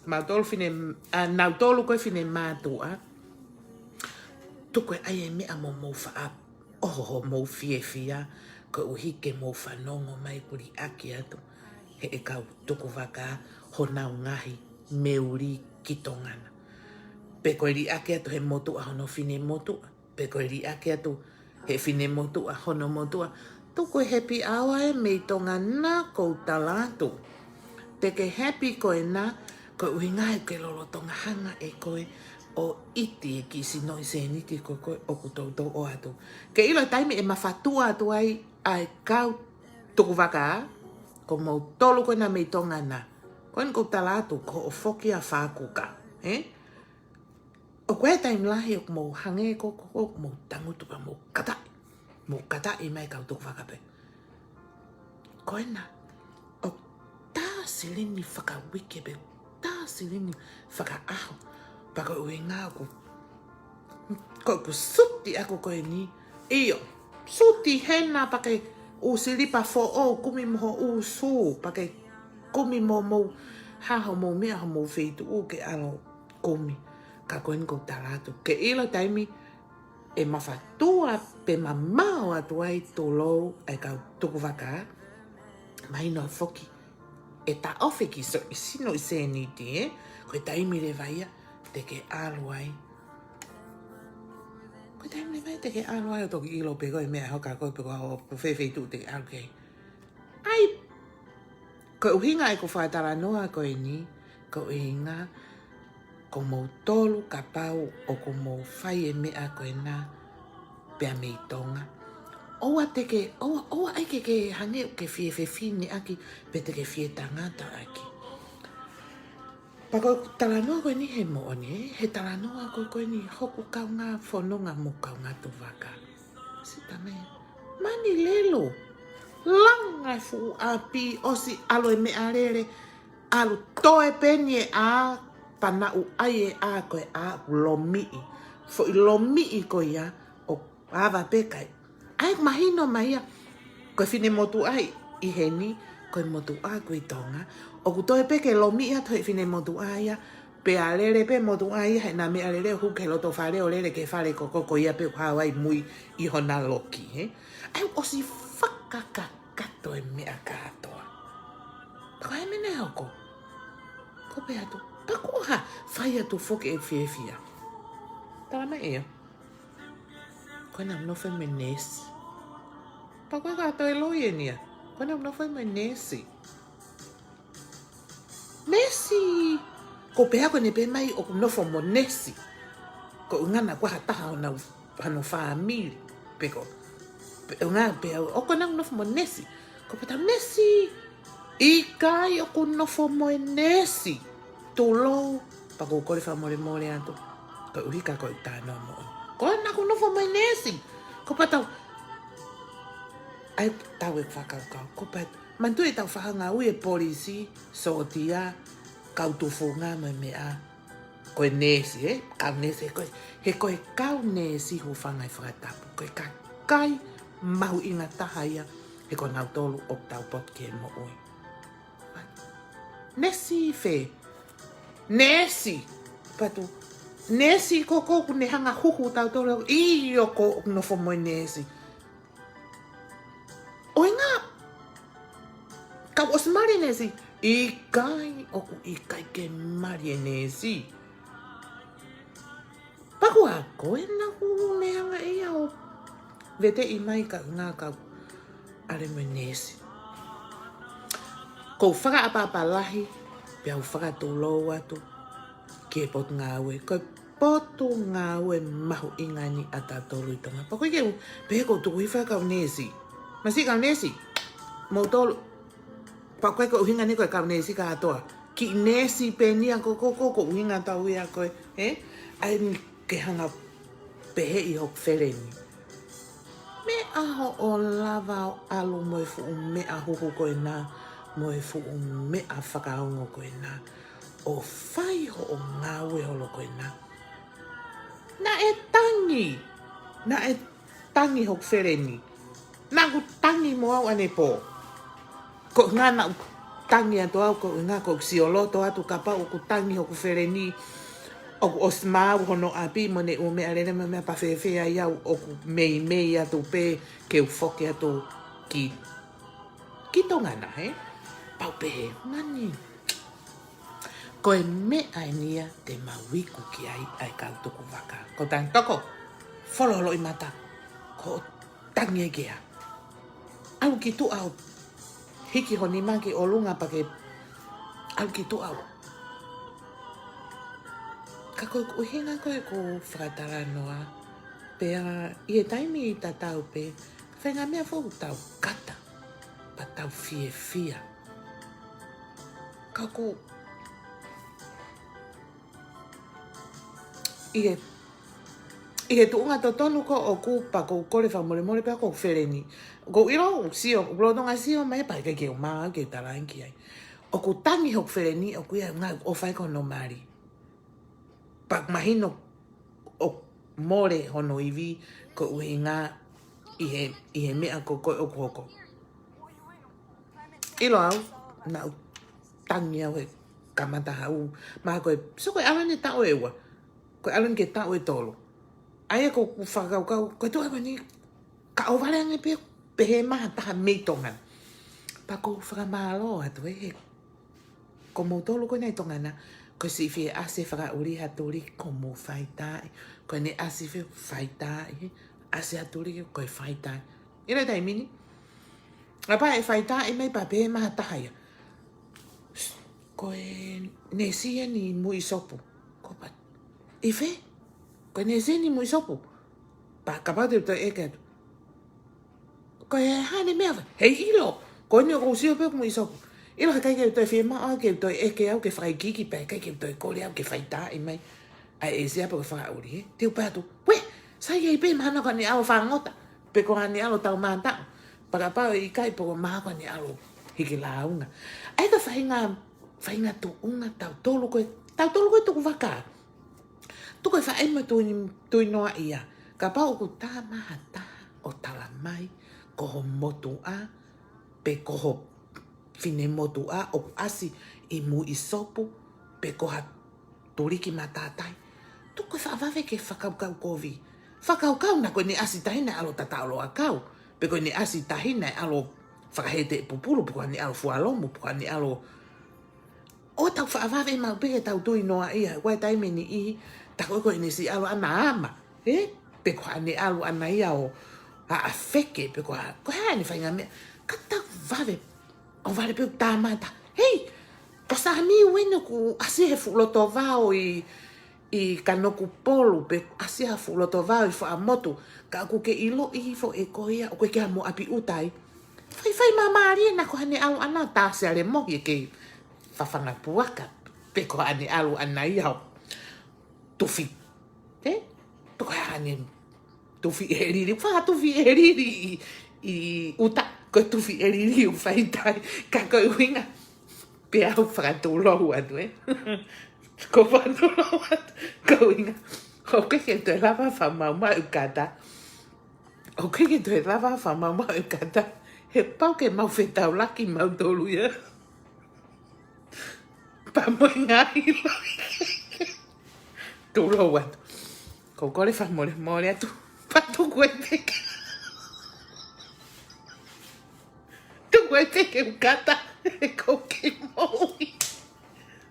Mautolu fine, ʻa, nautolu ko e finemātuʻa. Tuku e ʻai e meʻa mo mou faʻa ʻoho homou fiefia, koeʻuhi ke mou fanongo mai ʻoku liʻaki atu heʻe kau tukuvaka honau ngaahi meʻuli ki Tonga na. Pe ko e liʻaki atu he motuʻa hono finemotuʻa. Pe ko e liʻaki atu he finemotuʻa hono motuʻa. Tuku e happy hour ē mei Tonga na, kou tala atu. Te ke happy koe na, koeʻuhi ngaahi ke lolotonga hanga ʻe koe ʻo ʻiti e kiʻi sinoʻi sēniti ko ē ʻoku toutou ʻoatu. Ke ʻilo e taimi ʻe mafatua atu ai ʻa e kau tukuvaka, ko moutolu ko ena mei Tonga na. Ko eni kou tala atu, ko hoʻo foki ʻa Fākuka, ē? ʻOku ʻi ai e taimi lahi ʻoku mou hangē ko, ko, ko, mou tangutu pea mou kataʻi. Mou kataʻi mai kau tukuvaka pē. Ko ena, ʻoku tā silini fakauike pe tā silini fakaʻaho. Pea ko e ʻuhinga ʻoku, ko ʻeku suti ʻaku ko eni. ʻIo, suti hena pea ke ʻū silipa foʻou kumi mo hoʻo ʻū sū, pea ke kumi mo mou hā homou meʻa homou feituʻu ke ʻalu kumi. Ka ko eni kou tala atu. Ke ʻilo e taimi ʻe mafatua pe mamao atu ai, tulou, ʻa e kau tukuvaka, mahino foki ʻe taʻofi e kiʻi sinoʻi sēniti, ē? Ko e taimi leva ia te ke ʻalu ai. Ko e taimi leva ia te ke ʻalu ai ʻo toki ʻilo pe ko e meʻa hoka ko ē pe ko e hā, pe ko fē feituʻu te ke ʻalu ki ai. ʻAi, ko e ʻuhinga ʻeku fakatalanoa ko eni, ko e ʻuhinga ko moutolu kapau ʻoku mou fai e meʻa ko ena pea mei Tonga. ʻOua te ke, ʻoua, ʻoua ʻai ke ke hangē ʻoku ke fie fefineʻaki pe te ke fie tangataʻaki. Pea ko e talanoa ko eni he moʻoni, ē, he talanoa ko, ko eni hoku kaungā fononga mo kaungā tukuvaka. Sita me, mani lelu. Langa e fuʻu ʻapi, ʻosi ʻalu e meʻalele, ʻalu toe pē eni e ʻā, pea naʻu ʻai e ʻā ko e ʻā ʻoku lomiʻi. Foʻi lomiʻi ko ia, ʻo ava pē kai. ʻAi, mahino mai ia, ko e finemotuʻa ʻi heni, ko e motuʻa ʻi Tonga. ʻOku toe pē ke lomiʻi atu he finemotuʻa ia, pea lele pē motuʻa ia he ʻena meʻalele ʻo hū ki loto fale ʻo lele ki he fale ko, ko, ko ia pē ʻoku hao ai mui ʻi hona loki, ē? ʻAi, ʻosi fakakakato e meʻa kātoa. Ko e meʻa ʻe hoko. Ko pē atu. Pea ko e hā, fai atu foki e fiefia. Tala mai ʻe ia. Ko ena ʻoku nofo mo e neesi. Pea ko e hā, toe loi eni ia. Ko ena ʻoku nofo mo e neesi. Neesi. Ko pea ko eni pē mai ʻoku nofo mo e neesi. Ko e ʻuhinga naʻa ko ha taha ʻo nau, hano fāmili. Pe ko, pe ʻuhinga pē ʻoku, ʻoku nau nofo mo e neesi. Ko pea tau neesi. ʻIkai, ʻoku nofo mo e neesi. Tulou, pea kou kole fakamolemole atu. Koeʻuhi ka ko e talanoa moʻoni. Ko ena ʻoku nofo mo e neesi. Ko pea tau, ʻai, tau e fakakaukau. Ko pea, manatuʻi ʻetau fakangāue e polisi, sōtia, kau tufunga mo e meʻa. Ko e neesi, ē? Kau neesi, he ko e, he ko e kau neesi, hūfanga he fakatapu. Ko e kakai mahuʻinga taha ia, he ko nautolu ʻoku tau potu ki he moʻui. Neesi fē? Neesi. Pea tau, neesi ko, ko ʻoku ne hanga huhu tautolu, ʻio ʻoku nofo mo e neesi. ʻUhinga, kau ʻosi mali e neesi, ʻikai, ʻoku ʻikai ke mali e neesi. Pea ko e hā, ko ena ʻoku ne hanga ʻe ia ʻo veteʻi mai ka ngā kau ʻalu mo e neesi. Kou fakaʻapaʻapa lahi, pea u fakatulou atu ki he potungāue, ko e potungāue mahuʻinga eni ʻatautolu ʻi Tonga. Pea ko e ke u, pea kou tuku hifo e kau neesi. Masiʻi kau neesi, moutolu. Pea ko e ko e ʻuhinga ni ko e kau neesi kātoa. Kiʻi neesi pē eni ia ko, ko, ko, ko e ʻuhinga tau ia ko e, ē? ʻAi ni ke hanga pehē ʻi hoku feleni. Meʻa hoʻo lava ʻo ʻalu mo e fuʻu meʻa huhu ko ena, mo e fuʻu meʻa fakaongo ko ena, ʻo fai hoʻo ngāue holo ko ena. Naʻe tangi, naʻe tangi hoku feleni. Naʻa ku tangi mo au ʻanepō. Ko e ʻuhinga naʻa ku tangi atu au ko e ʻuhinga ko e sioloto atu kapau ʻoku tangi hoku feleni, ʻoku ʻosi maau hono ʻapi mo ʻene ʻū meʻalele mo e meʻa pea fēfē ai au, ʻoku meimei atu pē ke u foki atu ki, ki Tonga na, hē? Pea u pehē, mani. Ko e meʻa eni ia te mau iku ki ai ʻa e kau tuku vaka. Ko e tangi toko, folo holo ʻi mata, ko e tangi ʻe kea. ʻAlu ki tuʻa ʻo hiki ho nima ki ʻolunga pea ke ʻalu ki tuʻa ʻo. Ka ko e ʻuhinga ko ē ʻoku ou fakatalanoa, pea ʻi he taimi tatau pē, faʻahinga meʻa foʻou tau kata, pea tau fiefia. Ka ʻoku ʻi he, ʻi he tuʻunga totonu ko ē ʻoku pau ke u kole fakamolemole pea ko e feleni. ʻOku ou ʻilo, ʻoku sio, ʻoku lolotonga sio mai pea ʻikai ke u maau ke u talaange ki ai. ʻOku tangi hoku feleni, ʻoku ʻi ai e ngaahi ʻoku ʻofa ai ko hono mali. Pea mahino ʻoku mole hono ivi ko e ʻuhinga ʻi he, ʻi he meʻa ko ē ʻoku hoko. ʻIlo au, naʻa ku tangi au he kamata haʻaku, mahalo ko e, so ko e ʻalu eni e taʻu ʻe ua, ko e ʻalu eni ki he taʻu ʻe tolu. ʻA ia ko ʻeku fakakaukau, ko e tuʻu ko eni, ka ʻohovale ange pē, pehē mai ha taha mei Tonga. Pea ʻoku ou fakamālō atu ē, he ko moutolu ko eni ʻi Tonga na, ko e siʻi fie ʻasi fakaʻuli ha tuliki ko e mou faitaaʻi, ko ʻene ʻasi fie faitaaʻi, ʻasi ha tuliki ko e faitaaʻi. ʻIlo e taimi ni, ʻa pea ʻe faitaaʻi mai pea pehē mai ha taha ia, ko e neesi eni mui sopu. Ko pa, ʻi fē? Ko e neesi eni mui sopu. Pea kapau te u toe ʻeke atu, ko e hā ʻene meʻa fai? Heiʻilo, ko eni ʻoku ou sio pē ʻoku mui sopu. ʻIlo he ʻikai ke u toe fiemaʻu au ke u toe ʻeke au ke fakaikiiki pea ʻikai ke u toe kole au ke faitaaʻi mai ʻa e ʻēsia pe ko e fakaʻuli, ē? Te u pehē atu, uē, sai ai pē mahalo ko haʻane ʻalu ʻo fangota, pe ko haʻane ʻalu ʻo taumātaʻu. Pea kapau ʻe ʻikai pē ko e mahalo ko haʻane ʻalu ʻo hiki lāunga. ʻA ia ko e faʻahinga, faʻahinga tuʻunga tautolu ko ē, tautolu ko ē tuku vaka. Tuku e faʻē mo e tui, tui noaʻia. Kapau ʻoku tā mai ha taha ʻo tala mai ko ho motuʻa, pe ko ho finemotuʻa ʻoku ʻasi ʻi mui sopu, pe ko ha tuliki matātahi. Tuku e faʻa vave ke fakakaukau kovi. Fakakaukau naʻa ko ʻene ʻasi tahi naʻe ʻalu ʻo tataʻo loʻakau, pe ko ʻene ʻasi tahi naʻe ʻalu ʻo fakahēteʻi pupulu, pe ko haʻane ʻalu ʻo fua lomu, pe ko haʻane ʻalu ʻo ʻo tau faʻa vave maʻu pē ke tau tui noaʻia, ʻa ia ko e taimi ʻe niʻihi, tā ko ē ko ʻene siʻi ʻalu ʻana ʻo ama, ē? Pe ko haʻane ʻalu ʻana ia ʻo ʻaʻafeke, pe ko ha, ko e hā ʻene faʻahinga meʻa, ka tau vave, ʻohovale pē ʻo tā mai ha taha. Hei, ko Sāmiu eni ʻoku ʻasi he fuʻu loto vao ʻi, ʻi Kanokupolu, pe ʻasi ha fuʻu loto vao ʻi Fuaʻamotu, ka ʻoku ke ʻiloʻi hifo ʻe koe ia, ʻoku ʻikai ke ʻi ai ha mou ʻapi ʻuta ai. Faifai māmālie naʻa ko haʻane ʻalu ʻana ʻo tā Sea Lemohi ʻe kei fafanga puaka, pe ko haʻane ʻalu ʻana ia ʻo tufi. Ē? Pe ko haʻane tufi ʻe lili, fakatufi ʻe lili ʻi, ʻi ʻuta, ko e tufi ʻe lili ʻo faitai, ka ko e ʻuhinga, pea u fakatulou atu, ē? Ko u fakatulou atu, ko e ʻuhinga, ʻoku ʻikai ke toe lava fakamaumauʻi e kata. ʻOku ʻikai ke toe lava fakamaumauʻi e kata. He pau ke mau fetaulaki mautolu ia. Pea mo e ngaahi loi. Tulou atu. Ko u kole fakamolemole atu. Pea tuku e peke. Tuku e peke ʻo kata. He ʻoku ou kei moʻui.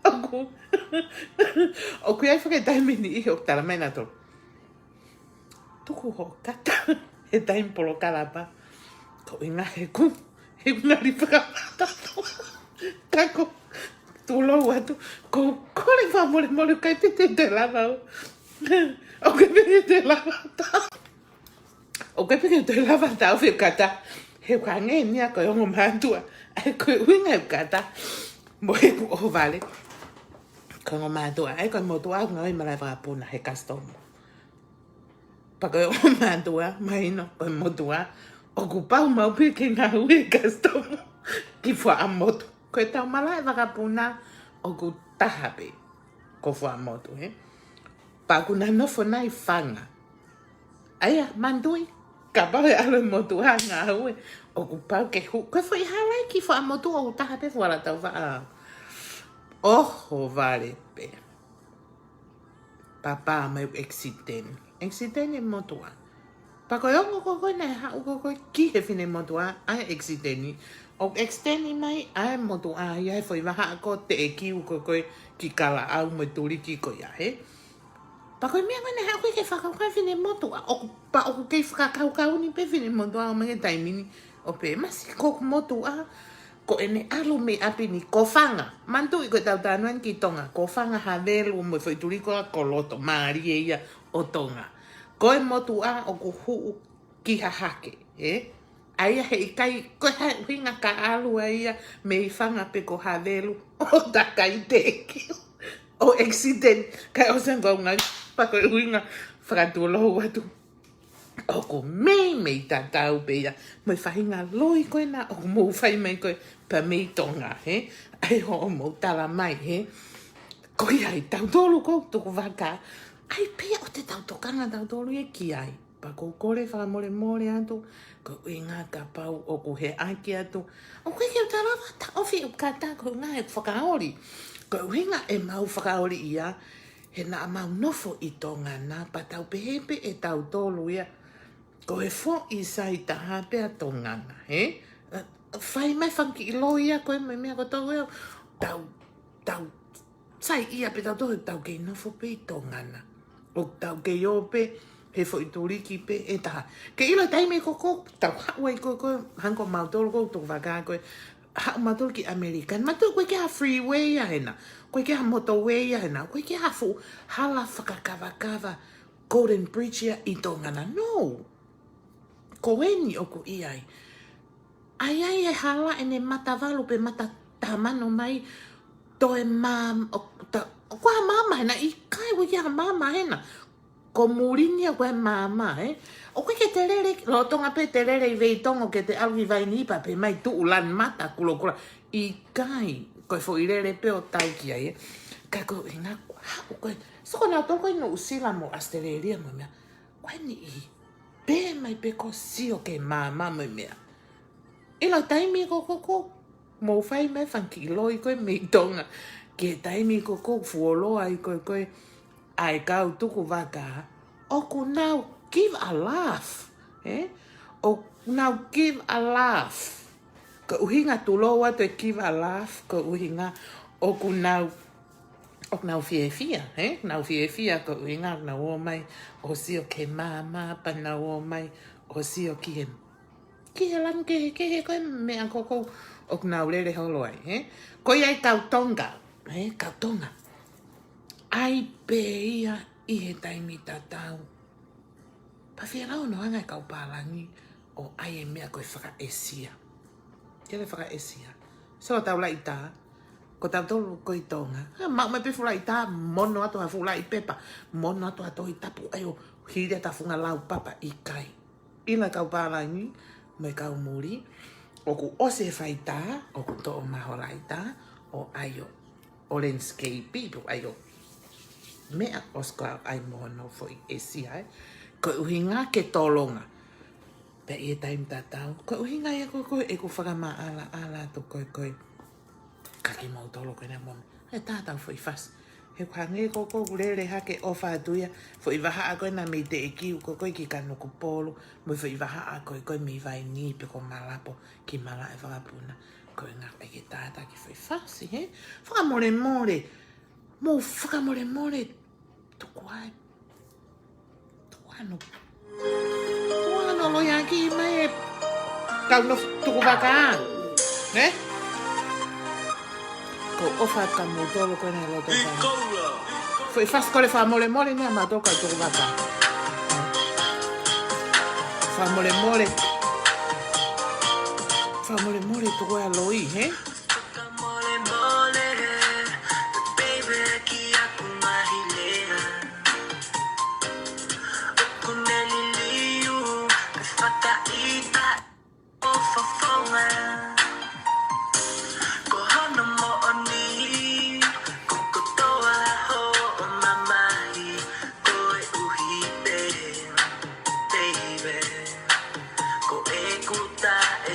ʻOku, ʻoku ʻi ai e faʻahinga taimi ʻe niʻihi ʻoku tala mai nautolu, tuku hoʻo kata he taimi polokalama. Ko e ʻuhinga he ʻoku, he ʻoku ngali fakamata. Ka ko u tulou atu, ko u kole fakamolemole ʻoku ʻikai pē ke toe lava ʻo, ʻoku ʻikai pē ke toe lava ʻo tā, ʻoku ʻikai pē ke toe lava ʻo taʻofi e kata. He ʻoku hangē eni ia ko e ongo mātuʻa. ʻA ia ko e ʻuhinga e kata mo ʻeku ʻohovale. Ko e ongo mātuʻa, ʻa ia ko e motuʻa ʻoku ngāue ʻi malaʻe vakapuna he customs. Pea ko e ongo mātuʻa, mahino, ko e motuʻa ʻoku pau maʻu pē ke ngāue he customs ki Fuaʻamotu. Ko ʻetau malaʻe vakapuna ʻoku taha pē, ko Fuaʻamotu, ē? Pea ʻoku na nofo nai fanga. ʻA ia, manatuʻi, kapau ʻe ʻalu e motuʻa ʻo ngāue, ʻoku pau ke hū, ko e foʻi hala ia ki he foʻi motuʻa ʻoku taha pē fuala tau vaʻa. ʻOhovale pē. Papa mai ʻoku accident. Accident e motuʻa. Pea ko e ongo ko ē naʻe haʻu ko ē ki he finemotuʻa, ʻa e accident. ʻOku accident mai ʻa e motuʻa ia he foʻi vahaʻa ko Teʻekiu ko ē ki Kalaʻau mo e tuliki ko ia, hē? Pea ko e meʻa ko ē naʻe haʻu ko ē ke fakakaukau e finemotuʻa, ʻoku pau ʻoku kei fakakaukau ni pē finemotuʻa ʻo mai ki he taimi ni, ʻo pehē, masiʻi ko ʻeku motuʻa, ko ʻene ʻalu mei ʻapi ni, ko Fanga. Manatuʻi ko ʻetau talanoa ni ki Tonga, ko Fanga Havelu mo e foʻi tuliki ko Koloto, mālie ia ʻo Tonga. Ko e motuʻa ʻoku hū ki Hahake, ē? ʻA ia heʻikai, ko e hā e ʻuhinga ka ʻalu ai ia mei Fanga pe ko Havelu, ʻo takai Teʻekiu, ʻo accident, kae ʻosi ange ko e ngaahi, pea ko e ʻuhinga fakatulou atu. ʻOku meimei tatau pē ia mo e faʻahinga loi ko ena ʻoku mou fai mai ko ē pea mei Tonga, hē? ʻA ia hoʻomou tala mai, hē? Ko ia ai tautolu ko ē tukuvaka, ʻai pē ia ʻo te tau tokanga tautolu ia ki ai. Pea ʻoku ou kole fakamolemole atu, ko e ʻuhinga kapau ʻoku heʻaki atu. ʻOku ʻikai ke u tala ʻoku taʻofi ʻeku kata, ko e ʻuhinga he fakaoli. Ko e ʻuhinga ʻemau fakaoli ia, he naʻa mau nofo ʻi Tonga na, pea tau pehē pē ʻe tautolu ia, ko e foʻi sai taha pē ʻa Tonga na, hē? Fai mai fanga kiʻi loi ia ko ē mo e meʻa ko ē tau, tau, tau sai ia pē tautolu, tau kei nofo pē ʻi Tonga na. ʻOku tau kei ō pē he foʻi tuliki pē ʻe taha. Ke ʻilo taimi ko ē ʻoku tau haʻu ai ko ē, ko e hangē ko mautolu ko ē tukuvaka ko ē, haʻu mautolu ki ʻAmelika. Manatuʻi ʻoku ʻikai ke ʻi ai ha freeway ia hena. ʻOku ʻikai ke ʻi ai ha motorway ia hena. ʻOku ʻikai ke ʻi ai ha fuʻu hala fakakavakava Golden Bridge ia ʻi Tonga na. No. Ko eni ʻoku ʻi ai. ʻAi ai e hala ʻene mata valu pe mata taha mano mai, toe mā-, ʻo, ta-, ʻoku ʻi ai ha maama hena, ʻikai, ʻoku ʻikai ke ʻi ai ha maama hena. Ko muli ni ʻoku ʻi ai e maama, ē? ʻOku ʻikai ke te lele, lolotonga pē te lele ʻi Veitongo ke te ʻalu ki Vainipa pē mai tuʻu lanu mata kulokula. ʻIkai, ko e foʻi lele pē ʻo tau ki ai, ē? Ka ko e ʻuhinga, ha, ko e, so ko nautolu ko ē ʻi Nuʻusila mo ʻAositelēlia mo e meʻa. Ko eni ʻi pē mai pē ko e sio ki he maama mo e meʻa. ʻIlo taimi ko ē ʻoku mou fai mai fanga kiʻi loi ko ē mei Tonga. Ki he taimi ko ē ʻoku fuoloa ai ko ē, ko ē ʻa e kau tukuvaka. ʻOku nau give a laugh, ē? ʻOku nau give a laugh. Ko e ʻuhinga tulou atu e give a laugh, ko e ʻuhinga ʻoku nau ʻoku nau fiefia, hē? Nau fiefia ko e ʻuhinga ʻoku nau ō mai ʻo sio ki he maama, pea nau ō mai ʻo sio ki he, ki he lanu kehekehe ko ē meʻa ko ē ʻoku nau lele holo ai, hē? Ko ia e kau Tonga, hē? Kau Tonga. ʻAi pē ia ʻi he taimi tatau. Pea fie lau no anga e kau pālangi ʻo ʻai e meʻa ko e fakaʻēsia. Ke le fakaʻēsia. So tau laʻitā, ko tautolu ko ē ʻi Tonga. Ha, maʻu mai pē fuʻu laʻitā, mono atu ha fuʻu laʻi pepa, mono atu ha Tohi Tapu ʻai ʻo hili atu ha funga laupapa, ʻikai. ʻIlo e kau pālangi mo e kau muli, ʻoku ʻosi e faitā, ʻoku toʻo mai ho laʻitā, ʻo ʻai ʻo ʻo landscape, pe ʻai ʻo meʻa ʻosi ko ē ʻai mo hono foʻi ʻēsia, ē. Ko e ʻuhinga ke tolonga. Pea ʻi he taimi tatau. Ko e ʻuhinga ia ko ē, ko ē ʻeku fakamaʻalaʻala atu ko ē, ko ē. Ka kimoutolu ko ena mo e tatau foʻi fasi. He ʻoku hangē ko ē ʻoku lele hake ʻofa atu ia. Foʻi vahaʻa ko ena mei Teʻekiu ko ē, ko ē ki Kanokupolu. Mo e foʻi vahaʻa ko ē, ko ē mei Vainī pe ko Malapo ki Malaʻevakapuna. Ko e ʻuhinga ʻai ke tataki foʻi fasi, hē? Fakamolemole. Mou fakamolemole. Tuku ai. Tuku ʻa hono. Tuku ʻa hono loiaki mai e kau no tukuvaka. Hē? Ko e ʻofa ka mo tolo ko ena loto ka. Foʻi fasi ko ē fakamolemole ni ʻa mautolu kau tukuvaka. Fakamolemole. Fakamolemole tuku ʻa e loi, hē? Fakamolemole, baby, ki haʻaku ngaahi lea. ʻOku ne liliu, ke fakaʻita ʻo fofonga. Ko hono moʻoni, ko kotoa hoʻo mamahi, koeʻuhi pē, baby. Ko ʻeku taʻe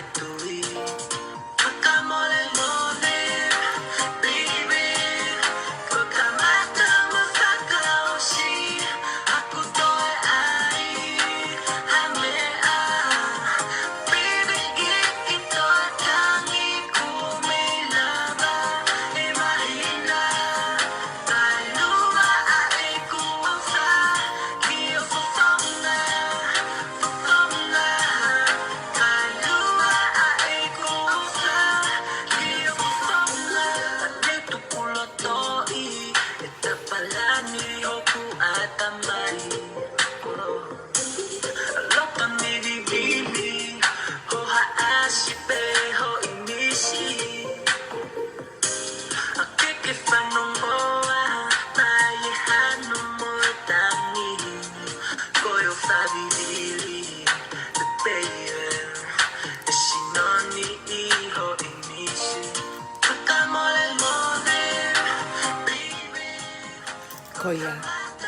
Ko ia,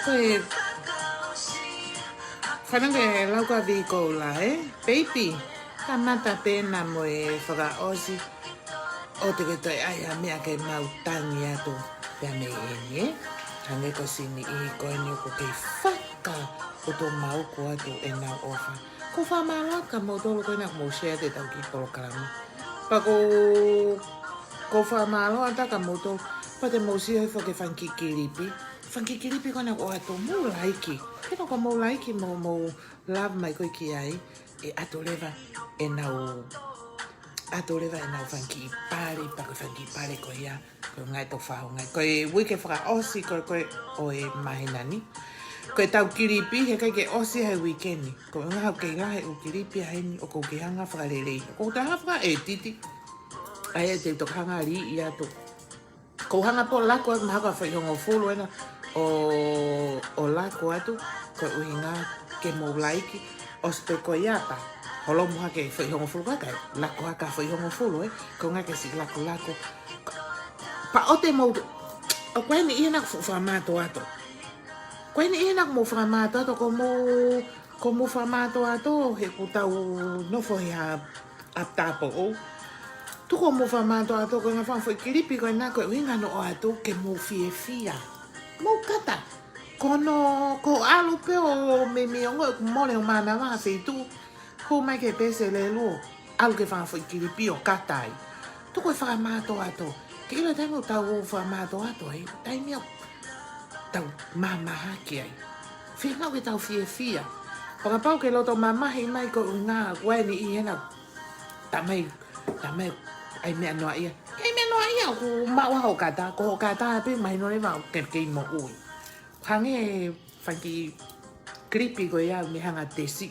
ko e fanongo ki he lau ko ia ʻa Vikola, ē? Baby, kamata pē ena mo e fakaʻosi ʻo te ke toe ʻai ha meʻa ke mau tangi atu pea mei heni, ē? Hangē ko siʻi niʻihi ko eni ʻoku kei fakaʻuto mauku atu ʻenau ʻofa. ʻOku ou fakamālō atu kia moutolu ko ena ʻoku mou share ʻetau kiʻi polokalama. Pea ʻoku ou, ʻoku ou fakamālō atu kia moutolu, pea te mou sio hifo ki he fanga kiʻi kilipi. Fanga kiʻi kilipi ko ena ʻoku ʻoatu, mou laiki. He ʻoku mou laiki mo mou love mai ko ē ki ai, ʻe ʻatu leva ʻenau, ʻatu leva ʻenau fanga kiʻi pale, pea ko e fanga kiʻi pale ko ia, ko e ngaahi tau fahu ngaahi. Ko e uike fakaʻosi ko ē, ko ē ʻo e māhina ni. Ko ʻetau kilipi, heʻikai ke ʻosi he uike ni. Ko e ngaahi ʻoku kei lahi ʻeku kilipi ʻa heni ʻoku ou kei hanga fakaleleiʻi. ʻOku ou toe hanga fakaʻētiti. ʻA ia te u toki hanga liʻi atu. ʻOku ou hanga pē ʻo laku atu mahalo ko e foʻi hongofulu ena ʻo, ʻo laku atu, ko e ʻuhinga ke mou laiki, ʻosi pē ko ia pea holomu hake foʻi hongofulu kakai, laku hake foʻi hongofulu, ē, ko e ʻuhinga ke siʻi lakulaku. Pea ʻoua te mou, ʻoku ʻi ai e niʻihi ena ʻoku fuʻu fakamātoato. ʻOku ʻi ai e niʻihi ena ʻoku mou fakamātoato, ko mou, ko mou fakamātoato he ʻoku tau nofo he ʻapi tāupoʻou. Tuku hoʻomou fakamātoato ko e ngaahi fanga foʻi kilipi ko ena ko e ʻuhinga hono ʻoatu ke mou fiefia. Mou kata. Ko hono, ko e ʻalu pē ʻo meimei ongoʻi ʻoku mole hoʻo mānava ha feituʻu, hū mai ki he peesi ʻo e lēlú, ʻalu ki he fanga foʻi kilipi ʻo kata ai. Tuku e fakamātoato. Ke ʻilo e taimi ʻoku tau fakamātoato ai, taimi ʻoku tau mamahaki ai. Feinga ke tau fiefia. Fakapapau ke loto mamahi mai ko e ʻuhinga ʻoku ʻi ai e niʻihi ena, talamai, talamai ʻai meʻa noaʻia. ʻAi meʻa noaʻia, ʻoku maʻu hoʻo kata, ko hoʻo kata pē mahino leva ʻoku ke kei moʻui. Hangē e fanga kiʻi kilipi ko ia ʻoku ne hanga tesi.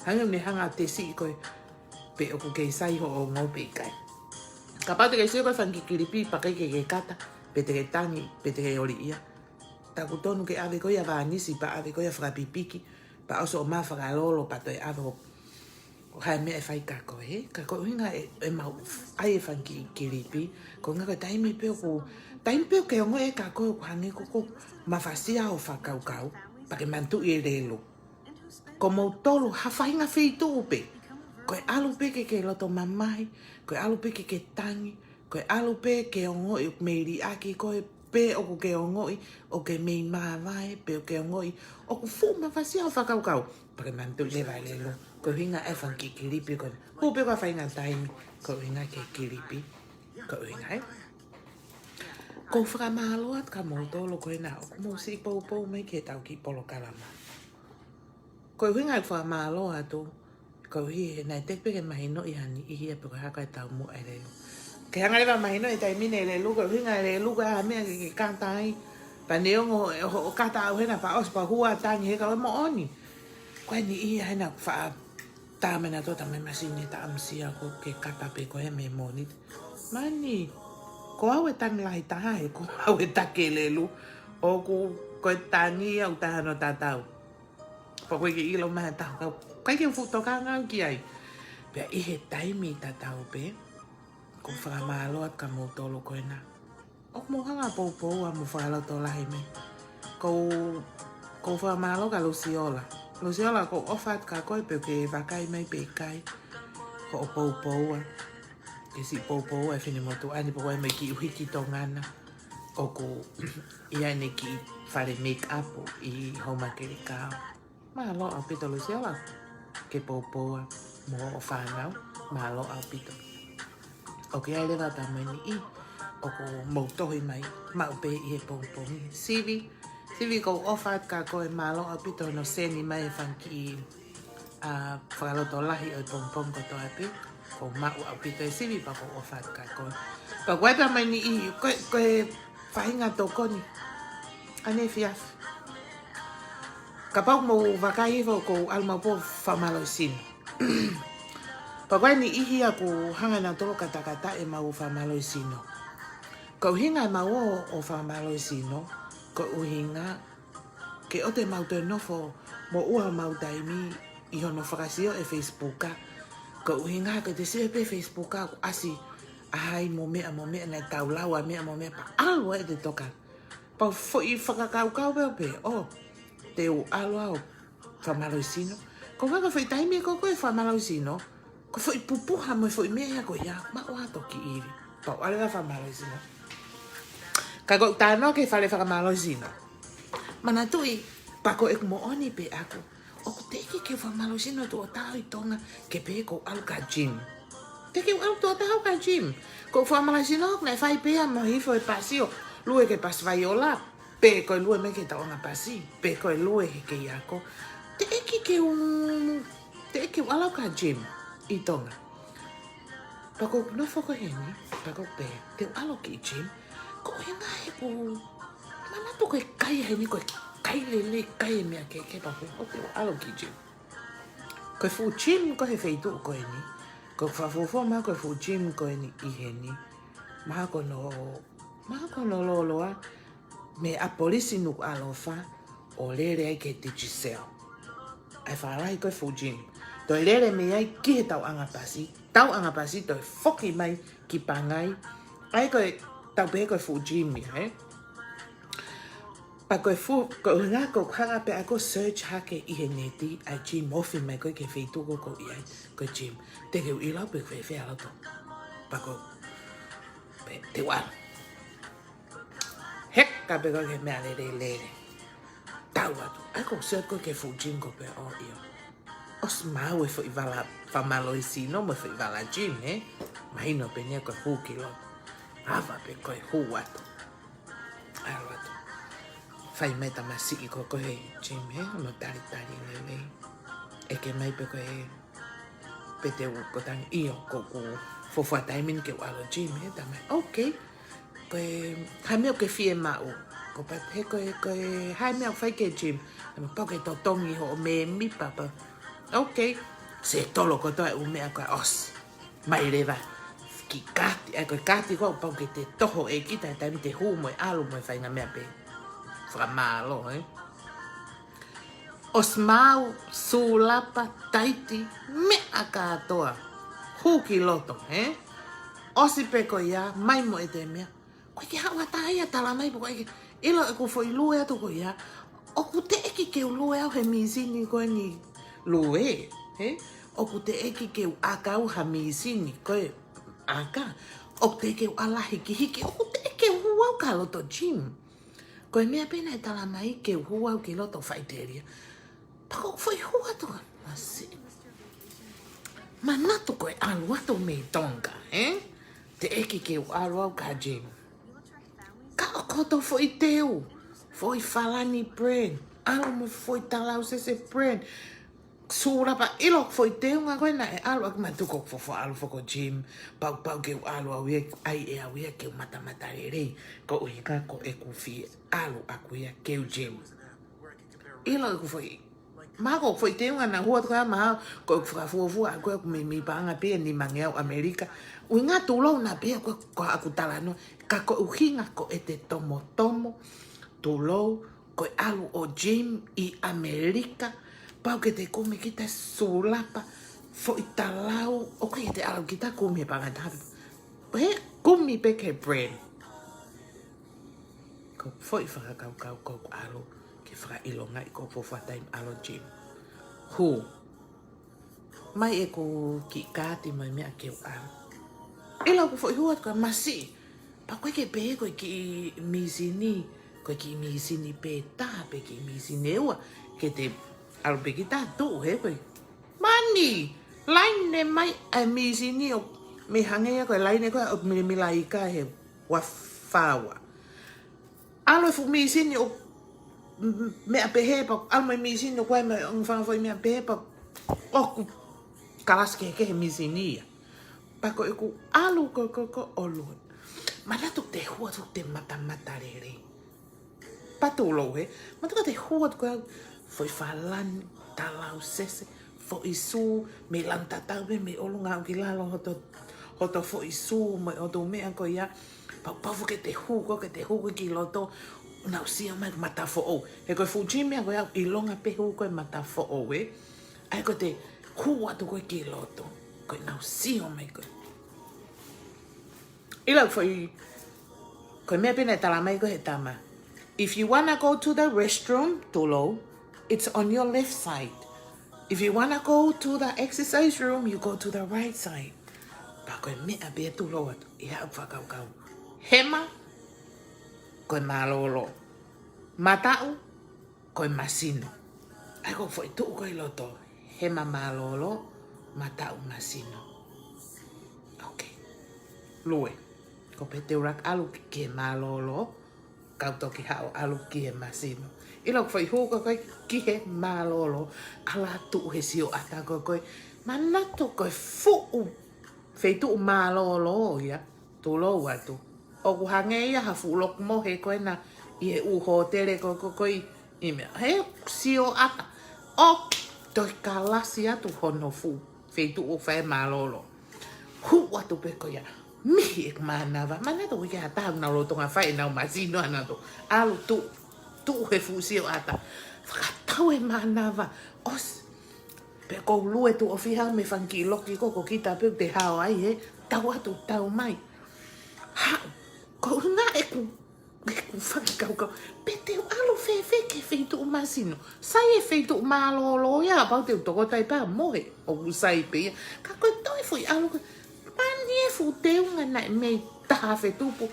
Hangē ʻoku ne hanga tesi ko ē pe ʻoku kei sai hoʻo ongo pe ʻikai. Kapau te ke sio ko e fanga kiʻi kilipi pea ʻikai ke ke kata, pe te ke tangi, pe te ke oliʻia, taku tonu ke ʻave ko ia vanisi pea ʻave ko ia fakapipiki, pea ʻosi ʻo mā fakalolo pea toe ʻave ʻo, ʻo hā e meʻa ʻe fai kia koe, ē? Ka ko e ʻuhinga ʻe, ʻemau ʻai e fanga kiʻi kilipi, ko e ʻuhinga ko e taimi pē ʻoku, taimi pē ʻoku ke ongoʻi ʻe kia koe ʻoku hangē ko e ʻoku mafasia hoʻo fakakaukau, pea ke manatuʻi e lēlú. Ko moutolu ha faʻahinga feituʻu pē. Ko e ʻalu pē ke ke loto mamahi, ko e ʻalu pē ke ke tangi, ko e ʻalu pē ke ongoʻi ʻoku mei liʻaki koe, pe ʻoku ke ongoʻi ʻoku ke mei māvae, pe ʻoku ke ongoʻi ʻoku fuʻu mafasia hoʻo fakakaukau, pea ke manatuʻi leva e lēlú. Ko e ʻuhinga e fanga kiʻi kilipi ko ena. Hū pē ko ha faʻahinga taimi, ko e ʻuhinga ki he kilipi, ko e ʻuhinga ē. ʻOku ou fakamālō atu kia moutolu ko ena ʻoku mou siʻi poupou mai ki heʻetau kiʻi polokalama. Ko e ʻuhinga ʻeku fakamālō atu, koeʻuhi he naʻe teʻeki pē ke mahinoʻi ʻe ha niʻihi ia pe ko e hā ko ē e taumuʻa e lēlú. Ke hanga leva mahinoʻi e taimi ni e lēlú, ko e ʻuhinga e lēlú ko e hā e meʻa ke ke kata ai. Pea neongo ʻe hoʻo kata ʻau hena pea ʻosi pea hū ʻo tangi he ka ʻoku moʻoni. Ko e niʻihi ia hena faʻa tā mai nautolu, tā mai e masini taʻamusia ko ē ke kata pē ko ē mei he Mōnite. Mani, ko au e tangi lahi taha he ko au e taki e lēlú. ʻOku ko e tangi ia ʻoku taha hono tatau. Pea ʻoku ʻikai ke ʻilo mai ha taha, ka ʻoku ʻikai ke u fuʻu tokanga au ki ai. Pea ʻi he taimi tatau pē, ʻoku ou fakamālō atu kia moutolu ko ena ʻoku mou hanga ʻo poupoua mo fakalotolahi mai. ʻOku ou, ʻoku ou fakamālō kia Lusiola. Lusiola, ʻoku ou ʻofa atu kia koe pe ʻoku ke vakai mai pe ʻikai. ʻOku ou poupoua. Ke siʻi poupoua e finemotuʻa ni pea ʻoku ʻi ai mo e kiʻi ʻuhiki Tonga na ʻoku ʻi ai ʻene kiʻi fale make up ʻi Houmakelikao. Mālō ʻaupito Lusiola, ke poupoua mo hoʻo fānau, mālō ʻaupito. ʻOku ʻi ai leva pea mo e niʻihi ʻoku mou tohi mai maʻu pē ʻi he pongipongi. Sivi, Sivi, ʻoku ou ʻofa atu kia koe, mālō ʻaupito hono send mai e fanga kiʻi, ʻa, fakalotolahi ʻo e pongipongi kotoa pē. ʻOku ou maʻu ʻaupito e Sivi pea ʻoku ou ʻofa atu kia koe. Pea ʻoku ʻi ai pea mo e niʻihi, ko e, ko e faʻahinga tokoni ʻaneefiafi. Kapau ʻoku mou vakai hifo ʻoku ou ʻalu maʻu pē ʻo fakamālohisino. Pea ʻoku ʻi ai e niʻihi ia ʻoku hanga ʻe nautolu ʻo katakata ʻemau fakamālohisino. Ko e ʻuhinga ʻemau ō ʻo fakamālohisino, ko e ʻuhinga ke ʻoua te mau toe nofo moʻua homau taimi ʻi hono fakasio e Facebook. Ko e ʻuhinga ko ʻete sio pē Facebook ʻoku ʻasi ʻa hai mo meʻa mo meʻa naʻa tau lau ʻa meʻa mo meʻa pea ʻalu ʻete toka. Pau foʻi fakakaukau pē ʻo pehē, ʻo, te u ʻalu au ʻo fakamālohisino. Ko e ngaahi foʻi taimi ko ē ko e fakamālohisino, ko e foʻi pupuha mo e foʻi meʻa ia ko ia, maʻu ʻa e toki ʻili. Pau ʻalu ʻo fakamālohisino. Ka ko e talanoa ki he fale fakamālohisino. Manatuʻi, pea ko ʻeku moʻoni pē ʻaku, ʻoku teʻeki ke u fakamālohisino tuʻo taha ʻi Tonga ke pehē ʻoku ou ʻalu ki he gym. Teʻeki ke u ʻalu tuʻo taha ki he gym. Ko e fakamālohisino ʻoku ne fai pē ia mo e hifo e pasi ʻo lue ki he pasi Faiola, pe ko e lue mai ki he tauʻanga pasi, pe ko e lue he kei ako. Teʻeki ke u, teʻeki ke u ʻalu au ki he gym ʻi Tonga. Pea ko ʻeku nofo ko eni, pea ko e pehē, te u ʻalu ki he gym. Ko e ngaahi ʻeku manatu ko e kai heni, ko e kai lelei, kai e meʻa kehekehe, pea ko e, ʻo te u ʻalu ki he gym. Ko e fuʻu gym ko ē he feituʻu ko eni, ko e fakafuofua mai ko e fuʻu gym ko eni ʻi heni. Mahalo ko hono, mahalo ko hono lōloa, mei ʻApolisi Nukuʻalofa ʻo lele ai ki he Digicel. ʻA e fakalahi ko e fuʻu gym. Toe lele mei ai ki he tauʻanga pasi, tauʻanga pasi toe foki mai ki Pangai. ʻA ia ko e tau pehē ko e fuʻu gym ia, ē? Pea ko e fuʻu, ko e ʻuhinga ko ʻeku hanga pē ʻaku ʻo search hake ʻi he neti ʻa e gym, ofi mai ko ē ki he feituʻu ko ē ʻoku ou ʻi ai, ko e gym. Teʻeki ke u ʻilo pe ʻoku fēfē ʻa loto. Pea ko e pehē, te u ʻalu. Heka pē ko ē ki he meʻalele, lele. Tau atu. ʻA ia ko e search ko ē ki he fuʻu gym ko e pehē, ʻo ʻio. ʻOsi maʻu e foʻi vala fakamālohisino mo e foʻi vala gym, ē? Mahino pē eni ia ko e hū ki loto. ʻAva pē ko e hū atu. ʻAlu atu. Fai mai e tamasiʻi ko ē he gym, ē? Hono talitali lelei. ʻEke mai pē ko e, pea te u, ko e tangi, ʻio, ko ʻeku fuofua taimi eni ke u ʻalu gym, ē? Talamai, okay. Ko e hā e meʻa ʻoku ke fiemaʻu? Ko e pehē ko e, ko e hā e meʻa ʻoku fai ki he gym? Talamai pau ke totongi hoʻo mēmipa pea. Okay. Setolo kotoa e ʻū meʻa ko ē, ʻosi. Mai leva ki he kaati, ʻa ia ko e kaati ko ē pau ke te toho ʻe kita he taimi te hū mo e ʻalu mo e faʻahinga meʻa pē. Fakamālō, ē? ʻOsi maʻu, sūlapa, taiti, meʻa kātoa. Hū ki loto, ē? ʻOsi pē ko ia, mai mo ʻete meʻa. ʻOku ʻikai ke haʻu ha taha ia ʻo talamai pe ko e ʻikai ke ʻilo ʻeku foʻi lue atu ko ia. ʻOku teʻeki ke u lue au he mīsini ko eni lue, ē? ʻOku teʻeki ke u ʻaka au ha mīsini ko e ʻaka. ʻOku teʻeki ke u ʻalu hikihiki. ʻOku teʻeki ke u hū au ki loto gym. Ko e meʻa pē naʻe talamai ke u hū au ki loto faʻiteliha. Pea ko ʻeku foʻi hū atu ka masiʻi. Manatu ko e ʻalu atu mei Tonga, ē? Teʻeki ke u ʻalu au ki he gym. Ka ʻoku ou foʻi teu, foʻi falani brand, ʻalu mo foʻi talausese brand. Sūlapa, ʻilo foʻi teunga ko ē naʻe ʻalu ʻaki, manatu ko ʻeku fuofua ʻalu foki ki he gym, pau, pau ke u ʻalu au ia, ʻai ʻe au ia ke u matamata lelei, ko e ʻuhinga ko ʻeku fie ʻalu ʻaku ia ki he gym. ʻIlo ʻeku foʻi, mahalo ko ʻeku foʻi teunga naʻe hū atu ko ia, mahalo ko ʻeku fakafuofua ʻaku ia ʻoku meimei paʻanga pē eni ʻe nimangeau ʻAmelika. ʻUhinga tulou naʻa pehē ko, ko ʻeku talanoa, ka ko e ʻuhinga ko ʻete tomotomo, tulou, ko e ʻalu ʻo gym ʻi ʻAmelika, pau ke te kumi kita sūlapa, foʻi talau, ʻoku ʻikai ke te ʻalu kita kumi he paʻanga ʻe taha pē. He kumi pē ki he brand. Ko e foʻi fakakaukau ko ʻeku ʻalu ke fakaʻilongaʻi ko ʻeku fuofua taimi ʻalu gym. Hū. Mai ʻeku kiʻi kaati mo e meʻa ke u ʻalu. ʻIlo ʻeku foʻi hū atu ka masiʻi. Pea ʻoku ʻikai ke pehē ko e kiʻi mīsini, ko e kiʻi mīsini pē taha pe kiʻi mīsini ʻe ua. Ke te ʻalu pē kita tuʻu he ko e mani. Laine mai ʻa e mīsini ʻo, mei hangē ia ko e laine ko ē ʻo milemila ika he ua fā ua. ʻAlu e fuʻu mīsini ʻo m-, meʻa pehē pea, ʻalu mo e mīsini ʻo ko e meʻa, ʻo fanga foʻi meʻa pehē pea, ʻoku kalasi kehekehe mīsini ia. Pea ko ʻeku ʻalu ko, ko, ko ʻo lue. Manatu te hū atu te matamata lelei. Pea tulou ē, manatu ka te hū atu ko e foʻi falani, talausese, foʻi sū, mei lanu tatau pē, mei ʻolunga ʻo aʻu ki lalo hoto, hoto foʻi sū, mo e ʻotu meʻa ko ia, pea, pea foki ke te hū ko ē, ke te hū ko ē ki loto, nau sio mai mata foʻou. He ko e fuʻu gym ia ko ia, ʻilonga pē hū ko ē mata foʻou ē. ʻA ia ko ʻete hū atu ko ē ki loto, ko e nau sio mai ko ē. ʻIlo foʻi, ko e meʻa pē naʻe talamai ko ē he tama. If you wanna go to the restroom, tulou, it's on your left side. If you wanna go to the exercise room, you go to the right side. Pea ko e meʻa pē tulou atu, ʻi haʻaku fakakaukau. Hema, ko e mālōlō. Mataʻu, ko e masino. ʻA ia ko e foʻi tuʻu ko ē ʻi loto. Hema, mālōlō, mataʻu, masino. Ok. Lue. Ko pē te u laka ʻalu ki he mālōlō, kau toki haʻu ʻalu ki he masino. ʻIlo ko e foʻi hū ko ē ki he mālōlō, ʻalu ʻo tuʻu he sioʻata ko ē. Manatu ko e fuʻu feituʻu mālōlō ia, tulou atu. ʻOku hangē ia ha fuʻu loki mohe ko ena ʻi he ʻū hōtele ko ē ʻi, ʻi meʻa. He sioʻata. ʻO toe kalasi atu hono fuʻu feituʻu ʻoku fai ai e mālōlō. Hū atu pē ko ia. Mihi ʻeku mānava. Manatu ʻoku ʻikai ha taha ʻoku nau lolotonga fai ʻenau masino ʻanautolu. ʻAlu tuʻu, tuʻu he fuʻu sioʻata. Fakatau e mānava. ʻOsi. Pea ko u lue tuʻo fiha mei he fanga kiʻi loki ko ē ko kita pē te hao ai he. Tau atu tau mai. Haʻu. Ko u ngā ʻeku ʻeku fakakaukau, pe te u ʻalu fēfē ki he feituʻu masino. Sai e feituʻu mālōlō ia, kapau te u tokoto ai pea mohe, ʻoku sai pē ia. Ka ko e toe foʻi ʻalu ko ē, mani e fuʻu teunga naʻe mei taha fetupu.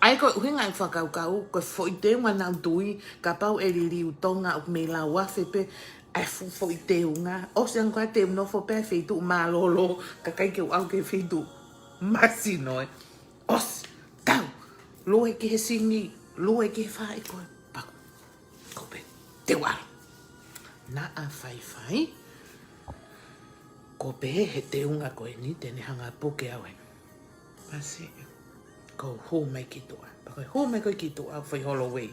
ʻA ia ko e ʻuhinga e fakakaukau, ko e foʻi teunga naʻa ku tui, kapau ʻe liliu Tonga ʻoku mei lau afe pē, ʻa e fuʻu foʻi teunga. ʻOsi ange ko ē te u nofo pē he feituʻu mālōlō, kae ʻikai ke u ʻalu ki he feituʻu masino ē. ʻOsi, tau, lue ki he sini, lue ki he faʻi ko ē, paku. Ko pē, te u ʻalu. Naʻa faifai, ko pē he teunga ko eni, te ne hanga puke au ē. Pasi, ko u hū mai ki tuʻa. Pea ko e hū mai ko ē ki tuʻa, foʻi holo wei.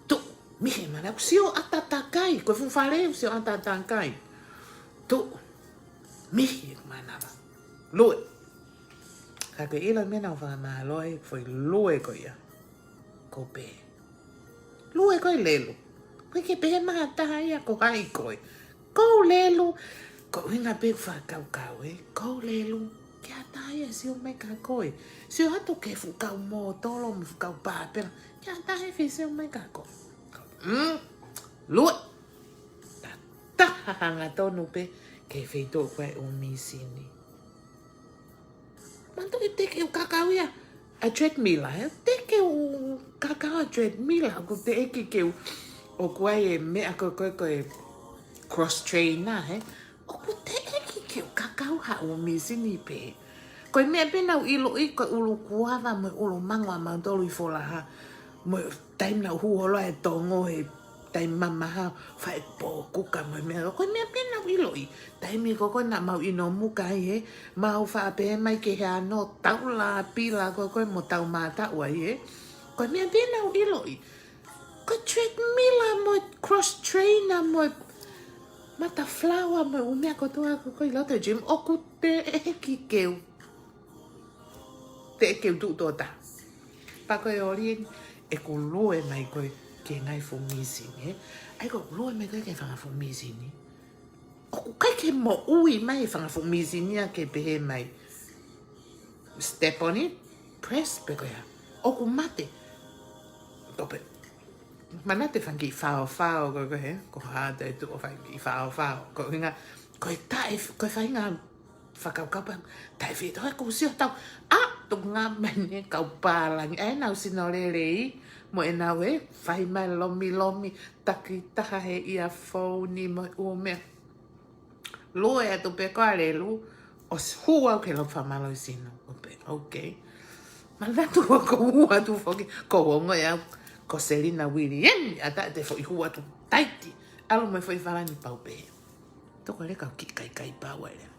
Tuʻu, mihi e mānava, ʻoku sioʻata takai, ko e fuʻu fale ʻoku sioʻata takai. Tuʻu, mihi e mānava. Lue. Ka ko e ʻilo meʻa naʻa ku fakamālō ai, foʻi lue ko ia. Ko pē. Lue ko e lelu. Ko e ke pehē mai ha taha ia ko hai koe. Ko u lelu. Ko e ʻuhinga pē ʻeku fakakaukau ē. Ko u lelu. Ke ha taha ia sio mai kia koe. Sio atu ki he fuʻu kau mōtolo, mo e fuʻu kau pāpela. Ke ha taha ia fie sio mai kia koe. Mm. Lue. Ta, ta hangatonu pē ki he feituʻu ko ē ʻū mīsini. Manatuʻi teʻeki ke u kakau ia ʻa e treadmill, ē? Teʻeki ke u kakau ʻa e treadmill, ʻoku teʻeki ke u, ʻoku ʻi ai e meʻa ko ē, ko ē, ko e cross trainer, ē? ʻOku teʻeki ke u kakau ha ʻū mīsini pehē. Ko e meʻa pē naʻa ku ʻiloʻi, ko e ʻulukuava mo e ʻulumango ʻamautolu ʻi Folaha. Mo e taimi naʻa ku hū holo ai e tongo he taimi mamaha, fai pōkuka mo e meʻa. Ko e meʻa pē naʻa ku ʻiloʻi. Taimi ko ē naʻa mau ʻino muka ai ē, mau faʻa pehē mai ki he ano, tau lāpila ko ē mo tau mātaʻu ai ē. Ko e meʻa pē naʻa ku ʻiloʻi. Ko e treadmill mo e cross trainer mo e mata flower mo e ʻū meʻa kotoa ko ē ʻi loto gym, ʻoku teʻeki ke u, teʻeki ke u tuʻu tō taha. Pea ko e ʻoli eni, ʻeku lue mai ko ē ki he ngaahi fuʻu mīsini, ē? ʻA ia ko ʻeku lue mai ko ē ki he fanga fuʻu mīsini. ʻOku ʻikai ke moʻui mai e fanga fuʻu mīsini ia ke pehē mai, step on it, press, pe ko e hā. ʻOku mate. Ko pē. Manatuʻi e fanga kiʻi faofao ko ē, ko e hā te tuʻu fanga kiʻi faofao. Ko e ʻuhinga, ko e taʻe, ko e faʻahinga fakakaukau pē, taʻe fie tau, ʻoku ou sio tau. ʻA, tuku ngā mai ne kau pālangi. ʻA ē, nau sino lelei, mo ʻenau ē, fai mai lomilomi, takitaha he ia founi mo e ʻū meʻa. Lue atu pē ko e lelu, ʻosi hū au ki he loki fakamālohisino. ʻO pē, ok. Manatu ʻoku ou hū atu foki, ko u ongoʻi au, ko Selina William, ʻa taʻe te foʻi hū atu taiti. ʻAlu mo e foʻi falani pau pē. Toko le kau kiʻi kaikai pau ai lea.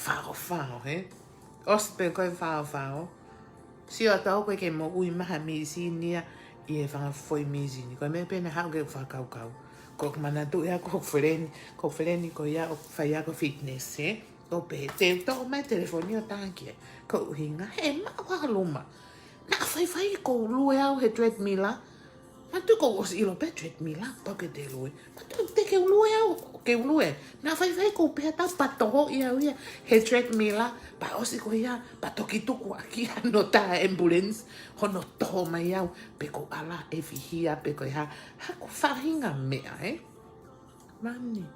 Faofao, hē? ʻOsi pē ko e faofao. Sio atu au ko e ke moʻui mai ha mīsini ia ʻi he fanga foʻi mīsini. Ko e meʻa pē naʻe haʻu ki heʻeku fakakaukau. Ko ʻeku manatuʻi ia ko e feleni, ko e feleni ko ia ʻoku fai ia ko e fitness, hē? ʻO pehē, te u toʻo mai telefoni ʻo taki ai. Ko e ʻuhinga, he maʻu ha luma. Naʻa faifai ko u lue au he treadmill. Manatuʻi ʻoku ou ʻosi ʻilo pē treadmill, pau ke te lue. Manatuʻi te ke lue au, ke lue. Naʻa faifai ʻoku ou pehē atu pea tohoʻi au ia he treadmill, pea ʻosi ko ia, pea toki tuku ʻaki hano tā ambulance, hono toho mai au, pe ʻoku ou ʻalu ʻo fihia, pe ko e hā, haʻaku faʻahinga meʻa, ē? Mani,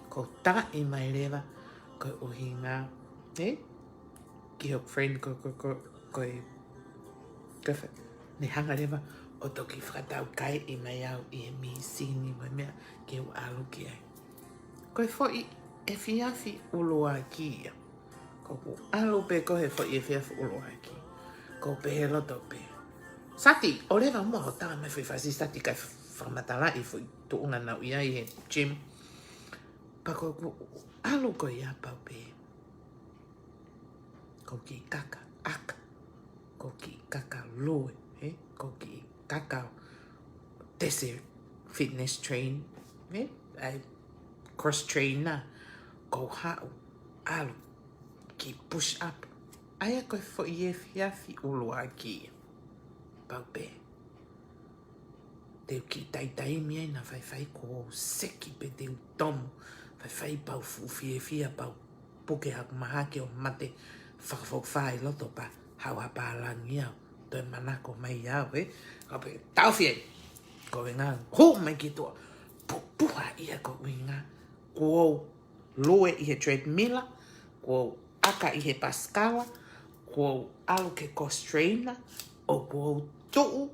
ʻoku ou taaʻi mai leva, ko e ʻuhinga, ē? Ki hoku friend ko, ko, ko, ko e, ko e fa-, ne hanga leva ʻo toki fakataukaiʻi mai au ʻi he mīsini mo e meʻa ke u ʻalu ki ai. Ko e foʻi efiafi ʻuluaki ia. ʻOku ou ʻalu pē ko e foʻi efiafi ʻuluaki. ʻOku ou pehē loto pē. Sati, ʻoua leva muʻa ʻo tā mai foʻi fasi sati kae fakamatalaʻi foʻi tuʻunga naʻá ku ʻi ai he gym. Pea ko ʻeku ʻalu ko ia pau pē. Ko e kiʻi kaka ʻaka. Ko e kiʻi kaka lue, ē? Ko e kiʻi kaka tese fitness train, ē? ʻAi cross trainer, ʻoku ou haʻu, ʻalu, kiʻi push up. ʻA ia ko e foʻi efiafi ʻuluaki. Pau pē. Te u kiʻi taimi ai naʻa faifai ʻoku ou seki pē te u tomu. Faifai pea u fuʻu fiefia pea u puke haʻaku mahaki ʻo mate fakafokifā ʻi loto pea haʻu ha pālangi au. Toe manako mai au, ē? Ka pē taʻofi ai. Ko e ʻuhinga, hū mai ki tuʻa. Pupuha ia ko e ʻuhinga. ʻOku ou lue ʻi he treadmill, ʻoku ou ʻaka ʻi he pasikala, ʻoku ou ʻalu ki he cross trainer, ʻoku ou tuʻu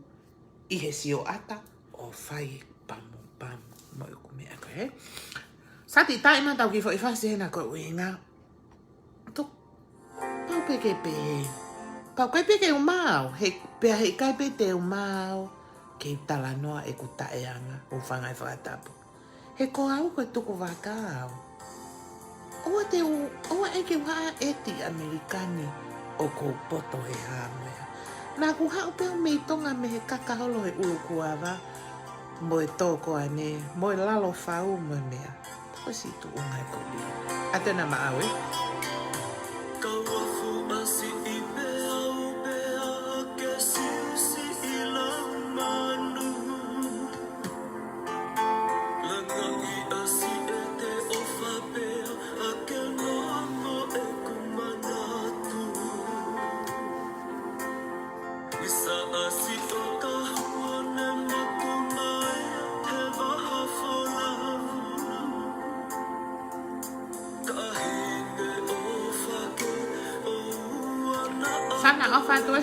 ʻi he sioʻata ʻo fai pamupamu. Mo ʻeku meʻa ko ē. Sati, tā mai ʻetau kiʻi foʻi fasi hena ko e ʻuhinga. Tō, pau pē ke pehē. Pau ʻikai pē ke u maau. He, pea heʻikai pē te u maau. Ke u talanoa ʻeku taʻeʻaonga, ʻoku ou fanga ʻi fakatapu. He ko au ko e tukuvaka au. ʻOua te u, ʻoua ʻe ke u haʻa ʻeti ʻAmelika ni ʻoku ou poto he hā mo e hā. Naʻá ku haʻu pē au mei Tonga mei he kaka holo he ʻulukuava, mo e tō ko eni, mo e lalo fau mo e meʻa. Ko e siʻi tuʻunga ē ko ē. ʻA ē naʻa mau ē. Ka uafu ʻa siʻi pea u pea ke siusiʻi lau manu. Langaʻi ʻa siʻete ʻofa pea ʻa ke noa mo ʻeku manatu. Isa ʻa siʻo ka huone maku mai he vaha folau. Sana ʻofa atu ē.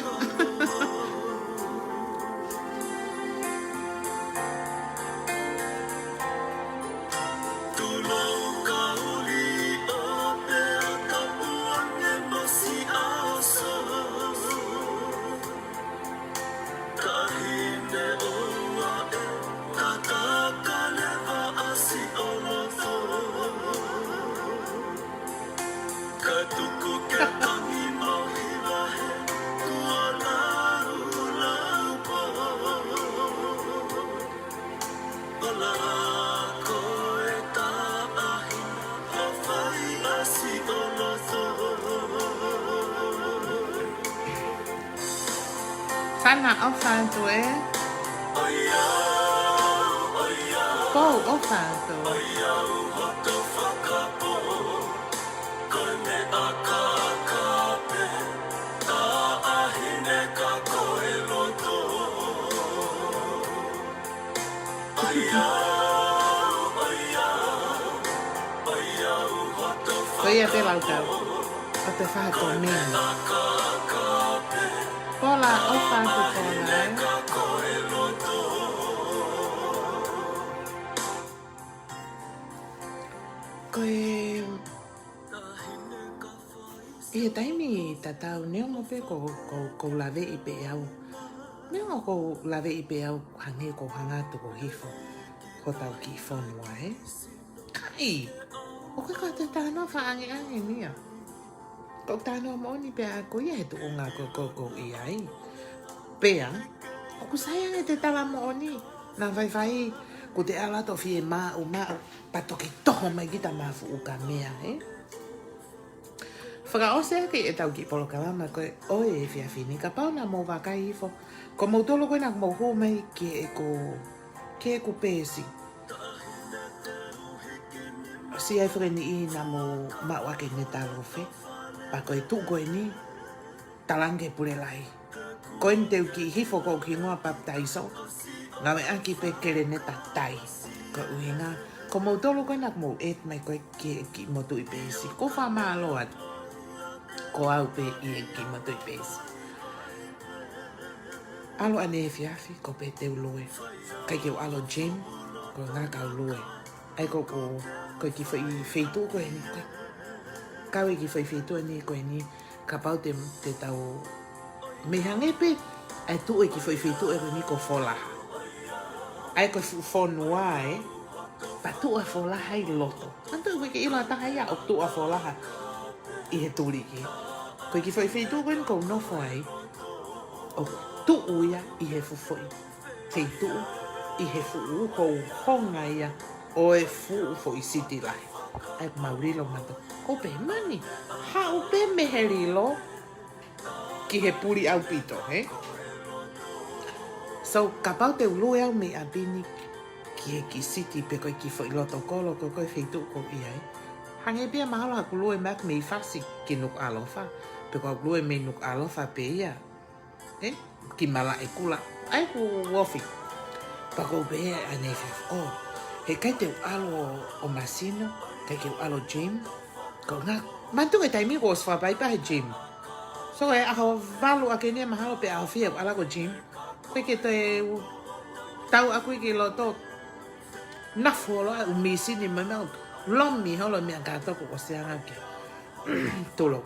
Sana ʻofa atu ē. Pou ʻofa atu. Ko ia pē lau kau. ʻO te faha ko meni. Pola, ʻofa atu Pola, ē. Ko e ʻI he taimi tatau neongo pē ko, ko, ʻoku ou laveʻi pē au. Neongo ʻoku ou laveʻi pē au hangē ʻoku ou hanga atu ko hifo hotau kiʻi fonua, ē? ʻIkai. ʻOku ʻikai ko e talanoa fakaʻangeʻange ia. Ko e talanoa moʻoni pē ʻaʻaku ia he tuʻunga ko, ko, ʻoku ou ʻi ai. Pea, ʻoku sai ange ʻete tala moʻoni. Naʻa faifai, ʻoku te ʻalu atu ʻo fiemaʻu, maʻu, pea toki toho mai kita mafuʻu ka meʻa, ē? Fakaʻosi ʻaki ʻetau kiʻi polokalama ko ē ʻo e efiafi ni, kapau naʻa mou vakai hifo, Ko moutolu ko ena ʻoku mou hū mai ki heʻeku, ki heʻeku peesi. Siʻi ʻai fakaniʻi naʻa mou maʻu ʻaki e Netalofe. Pea ko e tuʻu ko eni, talaange ki he Pule Lahi. Ko eni te u kiʻi hifo ko hoku hingoa Papitaiso. Ngāueʻaki pē Keleneta Tai. Ko e ʻuhinga, ko moutolu ko ena ʻoku mou add mai ko ē ki heʻeku motuʻi peesi. ʻOku ou fakamālō atu. Ko au pē ʻi heʻeku motuʻi peesi. ʻAlu ʻaneefiafi, ʻoku ou pehē te u lue. ʻIkai ke u ʻalu ʻo gym, ko e ʻuhinga ka u lue. ʻA ia ko, ko, ko e kiʻi foʻi feituʻu ko eni ko ē. Kau e kiʻi foʻi feituʻu eni ko eni, kapau te, te tau mei hangē pē, ʻa e tuʻu e kiʻi foʻi feituʻu eni ko Folaha. ʻA ia ko e fuʻu fonua ē, pea tuʻu ʻa Folaha ʻi loto. Manatuʻi ʻoku ʻikai ke ʻilo ʻe ha taha ia ʻoku tuʻu ʻa Folaha ʻi he tuliki. Ko e kiʻi foʻi feituʻu ko eni ʻoku ou nofo ai, ʻoku tuʻu ia ʻi he fuʻu foʻi feituʻu, ʻi he fuʻu hohonga ia ʻo e fuʻu foʻi siti lahi. ʻA ia ʻoku mau lilo mautolu. ʻOku ou pehē, mani, haʻu pē mei he lilo ki he puli ʻaupito, hē? So, kapau te u lue au mei ʻapi ni ki he kiʻi siti pe ko e kiʻi foʻi loto kolo ko ē ko e feituʻu ʻoku ou ʻi ai. Hangē pē ia mahalo haʻaku lue mai ʻaku mei Fasi ki Nukuʻalofa, pe ko haʻaku lue mei Nukuʻalofa pē ia, ē? Ki Malaʻekula. ʻA ia ʻoku ou ofi. Pea ʻoku ou pehē ʻaneefiafi, ʻō, heʻikai te u ʻalu ʻo, ʻo masino, ʻikai ke u ʻalu ʻo gym. Ko e ʻuhinga, manatuʻi ko e taimi ko ē ʻosi fakapaipaiʻi he gym. So, ʻi he ʻaho valu ʻaki eni mahalo pe ʻaho fiha ʻoku ʻalu au ki he gym. ʻOku ʻikai ke toe u tau ʻaku ia ki loto. Nafu holo ʻa e ʻū mīsini mo e meʻa, lomi holo e meʻa kātoa kuo ʻosi hanga ʻo ke. Tulou.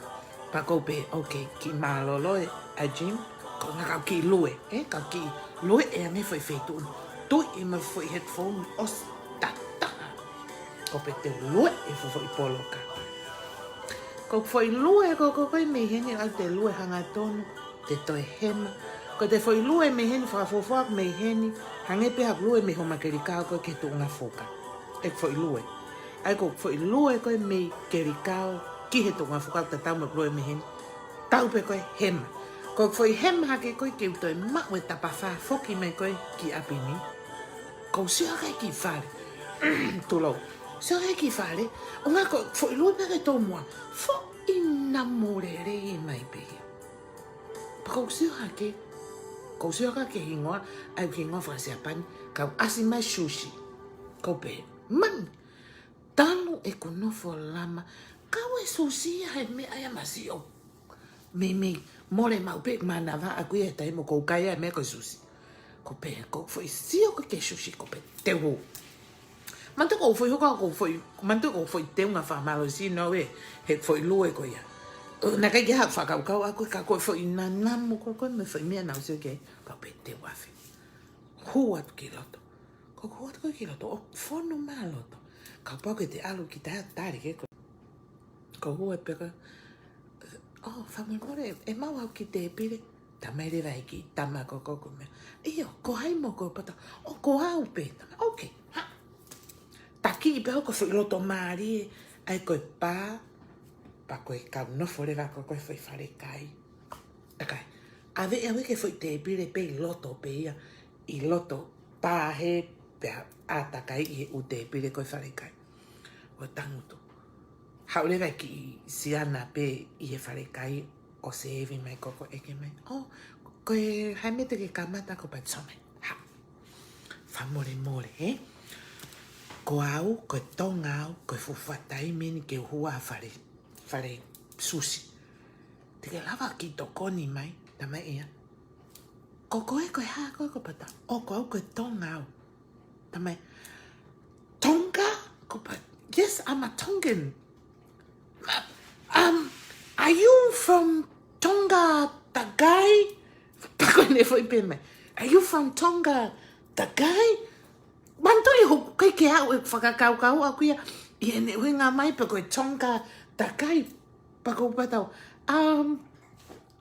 Pea ʻoku ou pehē, okay, kiʻi mālōlō e ʻa e gym, ko e ʻuhinga ka u kiʻi lue, ē, ka u kiʻi lue ʻi he ʻange foʻi feituʻu. Tuʻi mo e foʻi headphone ʻosi tataha. ʻOku ou pehē te u lue e fuʻu foʻi poloka. Ko e foʻi lue ko ē ko ē ko ē mei heni ʻoku te lue hangatonu, te toe hema. Ko e foʻi lue mei heni fakafuofua mei heni, hangē pē haʻaku lue mei Homa Kelikao ko ē ki he Tuʻunga Fuka. E foʻi lue. ʻA ia ko e foʻi lue ko ē mei Kelikao ki he Tuʻunga Fuka ʻoku tatau mo e lue mei heni. Tau pē ko e hema. Ko e foʻi hema hake ko ē ke u toe maʻu e tapafā foki mai ko ē ki ʻapi ni. ʻOku ou sio hake ki fale. Tulou. Sio hake ki fale. ʻUhinga ko e foʻi lue pē ki he tomuʻa. Foʻi namu lelei mai pē ia. Pea ʻoku ou sio hake. ʻOku ou sio hake ki he hingoa, ʻa e hingoa faka-Siapani, kau ʻasi mai sushi. ʻOku ou pehē, mani, talu ʻeku nofo Lama, kau e sushi ia he meʻa ia masiʻi ʻo meimei mole maʻu pē ʻeku mānava ʻaku ia he taimi ʻoku ou kai ai e meʻa ko e sushi. ʻOku ou pehē, ʻoku ou foʻi sio ko ē ki he sushi ʻoku ou pehē, te u hū. Manatuʻi ʻoku ou foʻi huka, ʻoku ou foʻi, manatuʻi ʻoku ou foʻi teunga fakamālohisino ē, he foʻi lue ko ia. ʻO, naʻe ʻikai ke haʻaku fakakaukau ʻaku, ka ko e foʻi nanamu ko ē ko ē mo e foʻi meʻa naʻa ku sio ki ai, pea u pehē te u afe. Hū atu ki loto. Ko ʻeku hū atu ko ē ki loto, ʻo fonu mai loto. Kapau ke te ʻalu ki tahi ʻo tali ke ko. ʻOku ou hū ai pē ko ē, ʻō, fakamolemole, ʻe maʻu haʻaku kiʻi tēpile. Talamai leva ʻe he kiʻi tama ko ē ko ē ko e meʻa. ʻIo, ko hai mo koe? Pea u pehē, ʻō, ko au pē. Talamai, okay, ha. Taki pē au ko e foʻi loto mālie, ʻa ia ko e pā, pea ko e kau nofo leva ko ē ko e foʻi fale kai. ʻIkai. ʻAve ʻe au ia ki he foʻi tēpile pē ʻi loto pē ia, ʻi loto pā hē, pea ʻātakai ʻi he ʻū tēpile ko ē fale kai. ʻO tangutu. Haʻu leva e kiʻi siana pē ʻi he fale kai ʻo sēvi mai ko ē ko ē ʻeke mai. ʻŌ, ko e hā e meʻa te ke kamata? Ko e pati sō mai. Ha. Fakamolemole, ē? Ko au, ko e Tonga au, ko e fuofua taimi eni ke u hū ai ha fale, fale sushi. Te ke lava kiʻi tokoni mai, talamai ia. Ko koe, ko e hā koe? Ko e pata. ʻŌ, ko au, ko e Tonga au. Talamai, Tonga? Ko e pata, yes, I'm a Tongan. Um, are you from Tonga, Takai? Pea ko ʻene foʻi pehē mai, are you from Tonga, Takai? Manatuʻi ʻoku ʻikai ke aʻu e fakakaukau ʻaku ia ʻi heʻene ʻuhinga mai pe ko e Tonga, Takai. Pea ko e pata, um,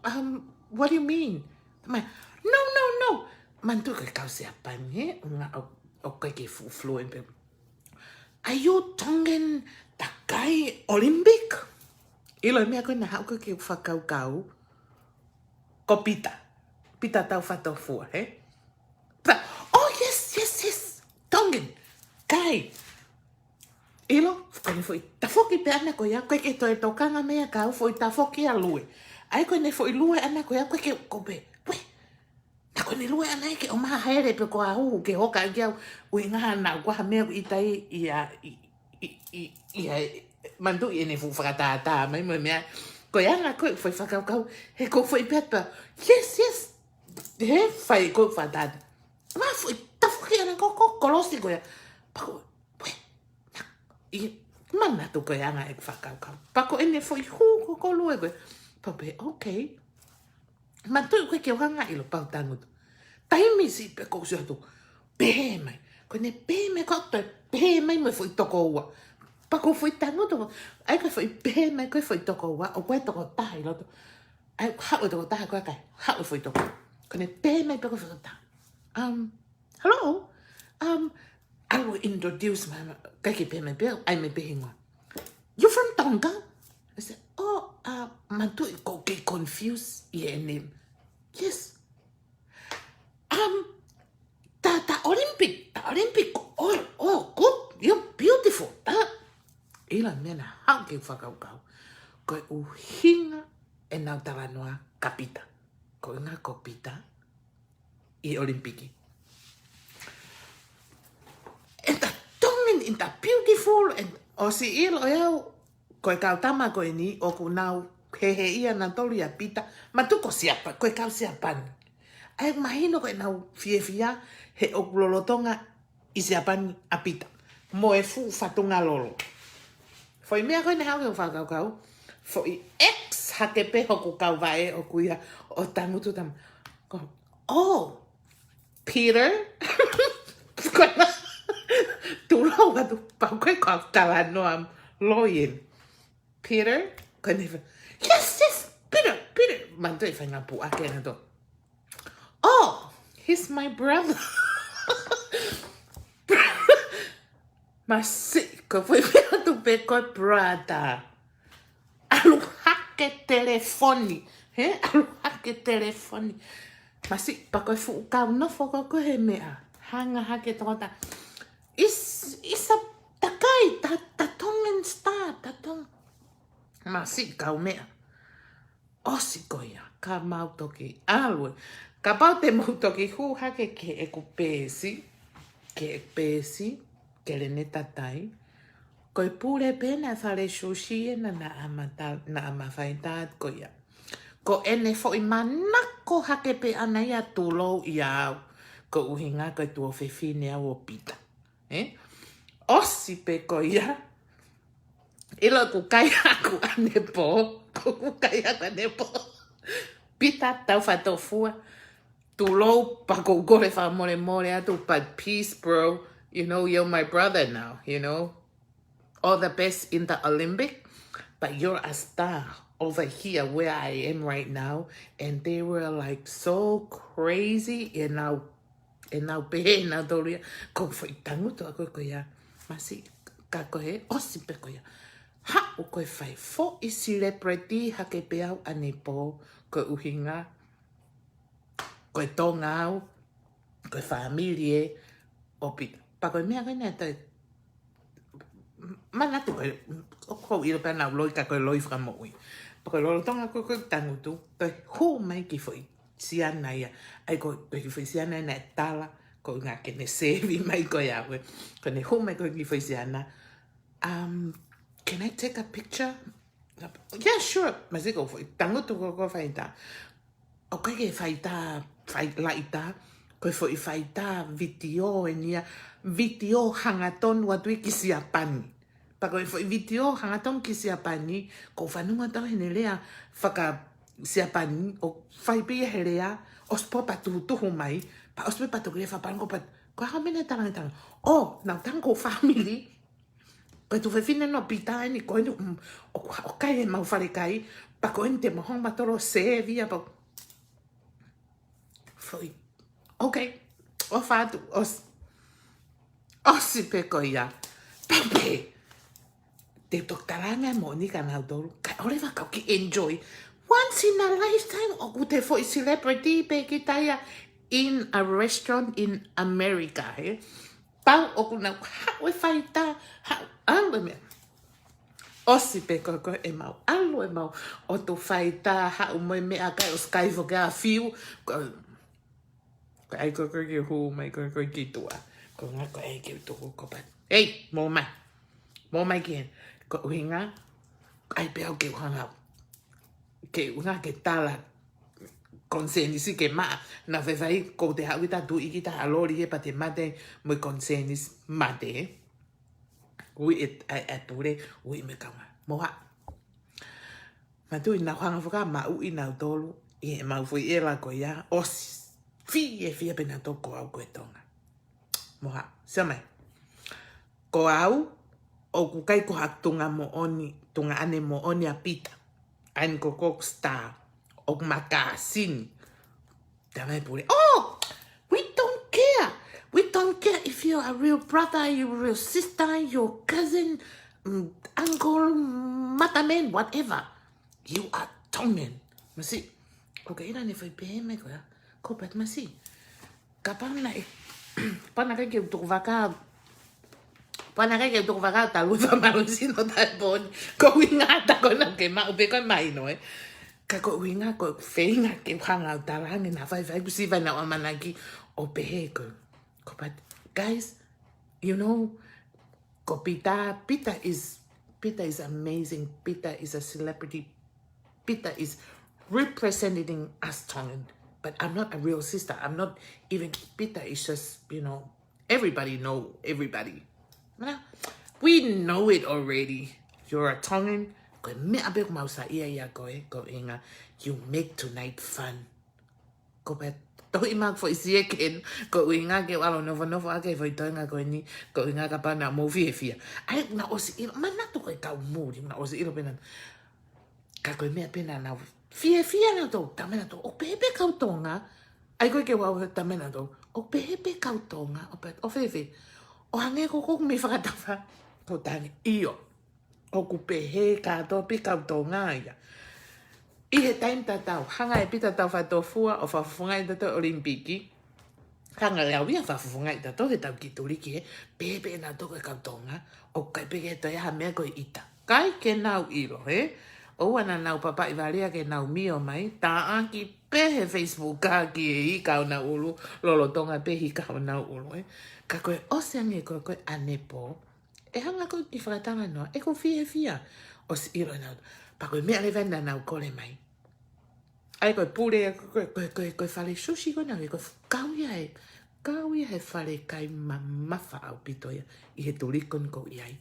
um, what do you mean? Talamai, no, no, no. Manatuʻi ko e kau Siapani, ē? ʻUhinga ʻoku, ʻoku ʻikai ke fuʻu fluent pē. Are you Tongan Takai Olympic? ʻIlo e meʻa ko ē naʻe haʻu ko ē ke fakakaukau. Ko Pita. Pita Taufatofua, hē? Pea, oh, yes, yes, yes. Tongan. Kai. ʻIlo, ko ʻene foʻi tafoki pē ʻana ko ia, ko e ke toe tokanga meʻa ka u foʻi tafoki ʻa Lue. ʻAi ko ʻene foʻi lue ʻana ko ia, ko e ke ko pē. Pue. Na ko ʻene lue ʻana ʻe ke ʻomahele pē ko au, ke hoka ki au, ui ngaha na kua ha meʻa ʻi tai ia, i, i, i, ia, manatuʻi ʻene fuʻu fakatātā, mai mo e meʻa. Ko e anga ko e foʻi fakakaukau, he ko e foʻi pē atu, yes, yes, he fai ko e fakatātā. Ma foʻi tafoki ʻana ko, ko, kolosi ko ia. Pea ko, pue, na, i, manatu ko e anga e fakakaukau. Pea ko ʻene foʻi hū ko, ko Lue ko ia. Pea pē, okay. Manatuʻi ko e ke ʻohanga ʻilo pau tangutu. Taimi siʻi pē ko u sio atu. Pehē mai. Ko ʻene pehē mai ko e toe pehē mai mo e foʻi toko ua. Pea ko u foʻi tangutu. ʻAi ko e foʻi pehē mai ko e foʻi toko ua. ʻO ko e toko taha ʻi loto. ʻAi haʻu e toko taha ko e kai. Haʻu e foʻi toko. Ko ʻene pehē mai pē ko e foʻi toko taha. Um, hello? Um, I will introduce my, kai ke pehē mai pē, ʻai mai pē hingoa. You from Tonga? I said, oh, uh, manatuʻi ko u kei confuse ʻi he name. Yes. Um, ta, ta Olympic, ta Olympic, oh, oh, good, you're beautiful, ta. ʻIlo meʻa naʻe haʻu ke fakakaukau. Ko e ʻuhinga ʻenau talanoa kia Pita. Ko e ʻuhinga ko Pita ʻi Olimpiki. And the Tongan in the beautiful and ʻosi ʻilo ʻe au, ko e kau tama ko eni ʻoku nau heheʻi ʻa nautolu ʻia Pita, manatuʻi ko Siapa, ko e kau Siapani. ʻAi mahino ko ʻenau fiefia he ʻoku lolotonga ʻi Siapani ʻa Pita. Mo e fuʻu fatunga lolo. Foʻi meʻa ko ē naʻe haʻu ke fakakaukau. Foʻi ex hake pē hoku kau vaʻe ʻoku ia ʻo tangutu tama. Ko, oh, Peter? Ko na, tulou atu pau ko e kau talanoa loien. Peter? Ko ʻene fa-, yes, yes, Peter, Peter. Manatuʻi fai ngā puʻaki ʻanautolu. Oh, he's my brother. Masiʻi, ko e foʻi meʻa atu pē ko e brother. ʻAlu hake telefoni. He? ʻAlu hake telefoni. Masiʻi, pea ko e fuʻu kau nofo ko ē he meʻa. Hanga hake tokota. Is, is a takai, ta, ta Tongan star, ta Tong-, masiʻi kau meʻa. ʻOsi ko ia, ka mau toki ʻalu. Kapau te mau toki hū hake ki heʻeku peesi, ki heʻeku peesi, Keleneta Tai. Ko e pule pē naʻe fale sushi ē naʻa, naʻa ma ta-, naʻa ma faitā ko ia. Ko ʻene foʻi manako hake pē ʻana ia tulou ʻia au. Ko e ʻuhinga ko e tuofefine au ʻo Pita. Ē? ʻOsi pē ko ia. ʻIlo ʻoku kai aku ʻanepō. ʻOku kai aku ʻanepō. Pita Taufatofua. Tulou pea ko u kole fakamolemole atu, but peace, bro. You know, you're my brother now, you know. All the best in the Olympic, but you're a star over here where I am right now. And they were, like, so crazy, and now ʻenau pehē ʻenautolu ia, ko e foʻi tangutu ʻa ko ē ko ia. Masiʻi, ka ko e ʻosi pē ko ia. Haʻu ko e fai foʻi celebrity hake pē au ʻanepō, ko e ʻuhinga, ko e Tonga au, ko e fāmili ē ʻo Pita. Pea ko e meʻa ko ē naʻe toe, manatu ko e, ʻoku ou ʻilo pē naʻa ku loi ka ko e loi fakamoʻui. Pea ko e lolotonga ko ē ko e tangutu, toe hū mai ki foʻi siana ia. ʻAi ko, ko e kiʻi foʻi siana ia naʻe tala, ko e ʻuhinga ke ne sēvi mai ko ia ʻoku. Ko ʻene hū mai ko e kiʻi foʻi siana. Um, can I take a picture? Yeah, sure. Masiʻi ko e foʻi tangutu ko ē ko e faitā. ʻOku ʻikai ke faitā, fai laʻitā. Ko e foʻi faitā vitiō eni ia. Vitiō hangatonu atu ia ki Siapani. Pea ko e foʻi vitiō hangatonu ki Siapani, ko u fanongo atu au heʻene lea faka-Siapani, ʻo fai pē ia he lea, ʻosi pē pea tuhutuhu mai, pea ʻosi pē pea toki lea fakapālangi ko pea, ko e hā e meʻa naʻe talange talange. ʻŌ, naʻa ku talaange ko e fāmili, ko e tuofefine ʻo Pita eni, ko eni, mm, ʻoku, ʻoku kai ʻemau falekai, pea ko eni te mau hanga mautolu ʻo sēvi ia, pea foʻi. Okay. ʻOfa atu, ʻos-, ʻosi pē ko ia. Pea pē. Te u toki talaange moʻoni kia nautolu. Kae ʻoua leva ka u kiʻi enjoy. Once in a lifetime, ʻoku te foʻi celebrity pē kita ia in a restaurant in America, ē? Tau ʻoku nau haʻu e faitā, haʻu ʻalu e meʻa. ʻOsi pē ko ē ko ē ʻemau ʻalu ʻemau ʻotu faitā, haʻu mo e meʻakai, ʻosi kai foki ʻa fiu. Ko, ko ai ko ē ko ē ke hū mai ko ē ko ē ki tuʻa. Ko e ʻuhinga ko ē ke u tuku ko pat. Ei, mou mai. Mou mai ki heni. Ko e ʻuhinga, ʻai pē au ke u hanga. Ke u ʻuhinga ke tala konisēnisi ke maʻa. Naʻa faifai ko te haʻu kita tuʻi kita ha loli he pea te mate mo e konisēnisi mate. Ui e, ʻai, ʻai pule, ui me kaunga. Moha. Mātuʻi nau hanga faka maʻu ʻi nautolu, ʻi heʻemau foʻi ʻela ko ia, ʻosi fiefia pē nautolu ko au ko e Tonga. Moha, sio mai. Ko au, ʻoku ʻikai ko ha tuongamoʻoni, tuongaʻane moʻoni ʻa Pita. ʻAi ko ʻeku star, ʻoku makasini. Tamai pule. Oh, we don't care. We don't care if you're a real brother, your real sister, your cousin, mm, uncle, mataman, whatever. You are Tongan. Masi. Okay, ina ne fai pē mai ko ia. Ko pat masi. Kapau naʻe, kapau naʻe ʻikai ke u tuku vaka, kapau naʻe ʻikai ke u tuku vaka, talu e fakamālohisino taʻepō ni. Ko e ʻuhinga ta ko ena ke maʻu pē ko e mahino, ē. Ka ko e ʻuhinga, ko e feinga ke u hanga ʻo talaange naʻa faifai kuo ʻosi fai ʻenau ʻamanaki ʻo pehē ko. Ko pat, guys, you know, ko Pita, Pita is, Pita is amazing. Pita is a celebrity. Pita is representing us Tongan. But I'm not a real sister. I'm not even, Pita is just, you know, everybody know everybody. Mana, we know it already. You're a Tongan. Ko e meʻa pē ʻoku mau saiʻia ia ko ē, ko e ʻuhinga, you make tonight fun. Ko pē tohi maʻu foʻi siekeni, ko e ʻuhinga ke u ʻalu ʻo nofonofo ʻaki e foʻi toenga ko eni, ko e ʻuhinga kapau naʻa mou fiefia. ʻAi, naʻa ʻosi ʻilo, manatu ko e kau muli, naʻa ʻosi ʻilo pē naʻa. Ka ko e meʻa pē naʻa nau fiefia nautolu, talamai nautolu, ʻoku pehē pē kau Tonga. ʻAi ko ē ke u ʻai talamai nautolu, ʻoku pehē pē kau Tonga, ʻo pehē, ʻo fēfē. ʻO hangē ko ʻeku meʻi fakatafa, ko tangi, ʻio. ʻOku pehē kātoa pē kau Tonga ia. ʻI he taimi tatau, hanga ʻe Pita Taufatofua ʻo fakafofongaʻi tautolu ʻi he ʻOlimipiki. Hanga ʻe au ia ʻo fakafofongaʻi tautolu he tau kiʻi tuliki he, pehē pē nautolu ko e kau Tonga, ʻoku ʻikai pē ke toe ʻi ai ha meʻa ko e ʻita. ʻIkai ke nau ʻilo, hē? ʻOua naʻa nau papaʻi valea ke nau mio mai, tāʻaki pē he Facebook ka ki he ika ʻo nau ʻulu, lolotonga pē he ika ʻo nau ʻulu, hē? Ka ko e ʻosi ange ko ē ko e ʻanepō, ʻe hanga ko ē ke fakatalanoa, ʻeku fiefia. ʻOsi ʻilo ʻe nautolu. Pea ko e meʻa leva naʻa nau kole mai. ʻAi ko e pule, ko e, ko e, ko e, ko e fale sushi ko ena, ko e kau ia he, kau ia he fale kai mamafa ʻaupito ia, ʻi he tuliki ko eni ʻoku ou ʻi ai.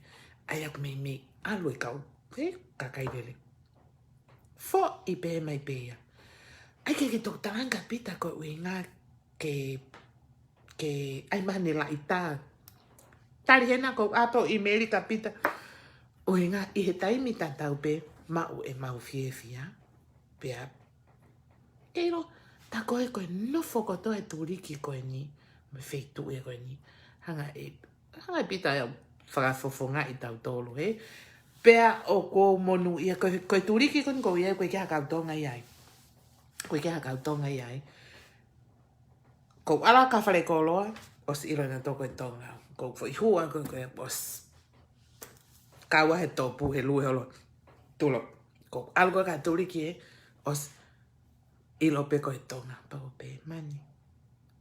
ʻAi ʻoku meimei ʻalu e kau, he, kakai lele. Foʻi pē mai pē ia. ʻAi ke ke toki talaange kia Pita ko e ʻuhinga ke ke ʻai mahani laʻitā. Tali hena ko ʻato ʻi Melika Pita. ʻUhinga ʻi he taimi tatau pē maʻu ʻemau fiefia. Pea. Kei lo, tā ko ē ko e nofo kotoa e tuliki ko eni. Mo e feituʻu ia ko eni. Hanga ʻe, hanga ʻe Pita ia ʻo fakafofongaʻi tautolu, hē. Pea ʻoku ou monūʻia ko e, ko e tuliki ko eni ʻoku ou ʻi ai, ʻoku ʻikai ha kau Tonga ʻi ai. ʻOku ʻikai ha kau Tonga ʻi ai. ʻOku ou ʻalu ki he fale koloa, ʻosi ʻilo ʻe nautolu ko e Tonga. ʻOku ou foʻi hua ko ē, ko ē, ʻosi. Kau ai he topu, he lue holo. Tulo. ʻOku ou ʻalu ko ē ki he tuliki ē, ʻosi ʻilo pē ko e Tonga, pea ʻoku pehē mai eni.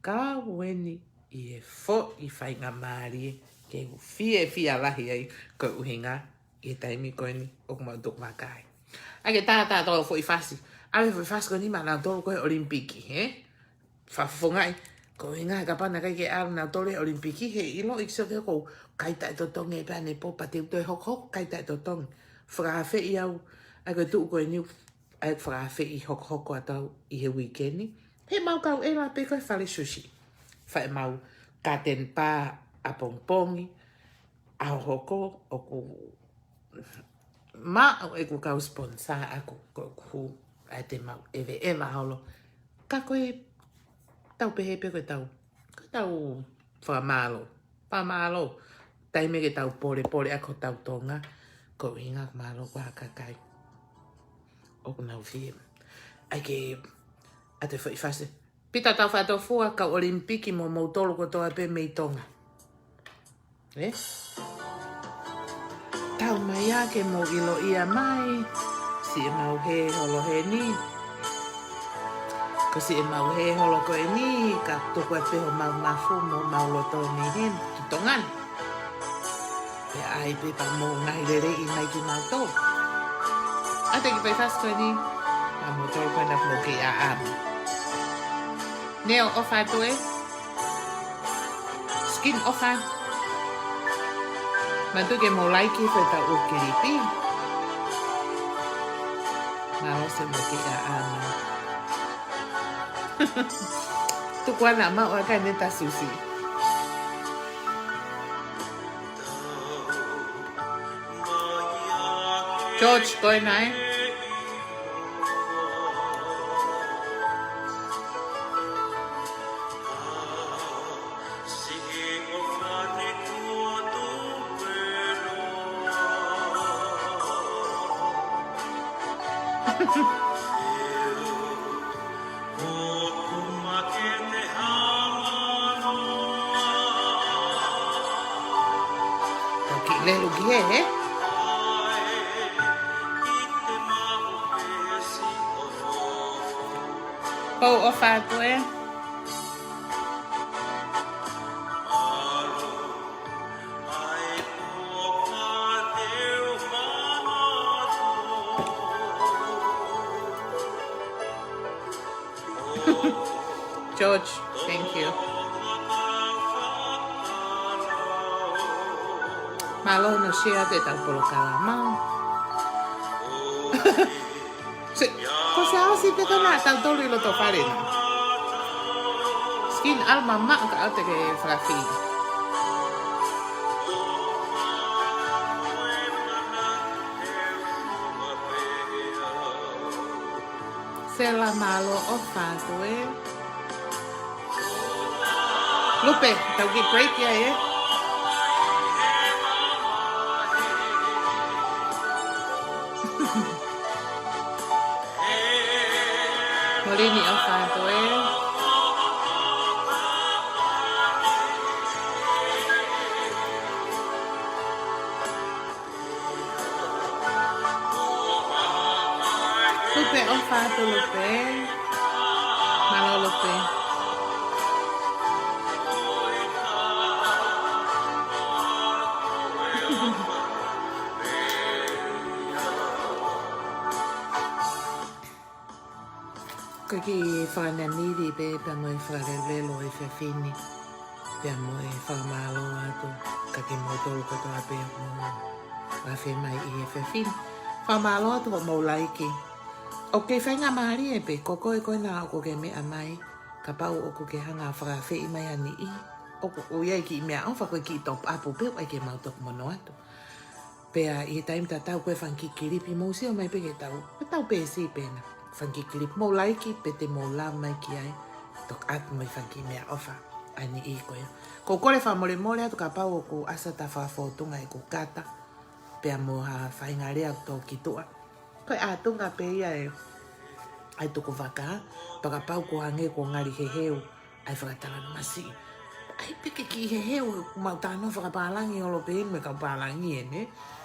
Kau eni ʻi he foʻi faingamālie ke u fiefia lahi ai ko e ʻuhinga ʻi he taimi ko eni ʻoku mau tuku maka ai. ʻAi ke tā, tā tō foʻi fasi. ʻAve foʻi fasi ko eni maʻanautolu ko e ʻOlimipiki, hē? Fakafofongaʻi. Ko e ʻuhinga he kapau naʻe ʻikai ke ʻalu nautolu he ʻOlimipiki he ʻiloʻi sio ke ʻoku ou kai taʻetotongi pē ʻanepō pea te u toe hokohoko kai taʻetotongi. Fakaafeʻi au. ʻAi ko e tuʻu ko eni ʻoku ʻai fakaafeʻi hokohoko atu au ʻi he uike ni. He mau kau ʻela pē ko e fale sushi. Fai ʻemau garden bar ʻapongipongi. ʻAho hoko ʻoku maʻu ʻeku kau sponsor ʻaku ko ʻeku hū ʻa e te mau ʻeveʻeva holo. Ka ko e tau pehē pē ko e tau, ko e tau fakamālō. Fakamālō. Taimi ke tau polepole ʻaki hotau Tonga. Ko e ʻuhinga mālō ko e kakai. ʻOku nau fie. ʻAi ke, ʻa e foʻi fasi. Pita Taufatoʻa Fua, kau ʻOlimipiki mo moutolu kotoa pē mei Tonga. Ē? Tau mai ā ke mou ʻiloʻi mai siʻemau hē holo heni. Ko siʻemau hē holo ko eni, ka tuku atu pē homau mafu mo homau loto ni heni ki Tonga ni. Pea ʻai pē pea mou ngaahi lelei mai kimautolu. ʻA e kiʻi foʻi fasi ko eni, pea moutolu ko ena mou kei ʻaʻamu. Neo ʻofa atu ē. Skin ʻofa. Manatuʻi ke mou laiki foʻi tau ʻū kilipi. Mālō siʻi mou kei ʻaʻamu. Tuku ā naʻa mau ʻa e kai ne ta susi. George, ko ena ē. Tau kiʻi lelu ki hē, ē? Pou ʻofa atu ē. George, thank you. Mālō hono share ʻetau polokalama. Se, ko se ʻosi pē ka naʻa tautolu ʻi loto fale na. Skin alma ma ka ʻoua te ke fakafi. Sela mālō ʻofa atu ē. Lupe, tau kiʻi break ia ē. Molini ʻofa atu ē. Lupe ʻofa atu Lupe. Mālō Lupe. Ko e kiʻi fakananili pē pea mo e fakalelolelo ʻo e efiafi ni. Pea mo e fakamālō atu kiate kimoutolu kotoa pē ʻoku mou afe mai ʻi he efiafi ni. Fakamālō atu hoʻomou laiki. ʻOku kei faingamālie pē, ko koe ko ena ʻoku ke meʻa mai, kapau ʻoku ke hanga ʻo fakaafeʻi mai ha niʻihi, ʻoku ʻi ai e kiʻi meʻaʻofa ko e kiʻi top up pē ʻoku ʻai ke mau toki mono atu. Pea ʻi he taimi tatau ko e fanga kiʻi kilipi mou sio mai pē ki heʻetau, heʻetau peesi pē ena. Fanga kiʻi kilipi mou laiki pē te mou lava mai ki ai, top up mo e fanga kiʻi meʻaʻofa ʻa e niʻihi ko ia. ʻOku ou kole fakamolemole atu kapau ʻoku ʻasi ʻeta fakafōtunga ʻeku kata, pea mo ha faʻahinga lea ʻoku tō ki tuʻa. Ko e ʻātunga pē ia ē, ʻa e tukuvaka, pea kapau kuo hangē kuo ngali heheu ʻa e fakatalamasi. ʻAi pē ke kiʻi heheu, mau talanoa fakapālangi holo pē eni mo e kau pālangi ē, nē?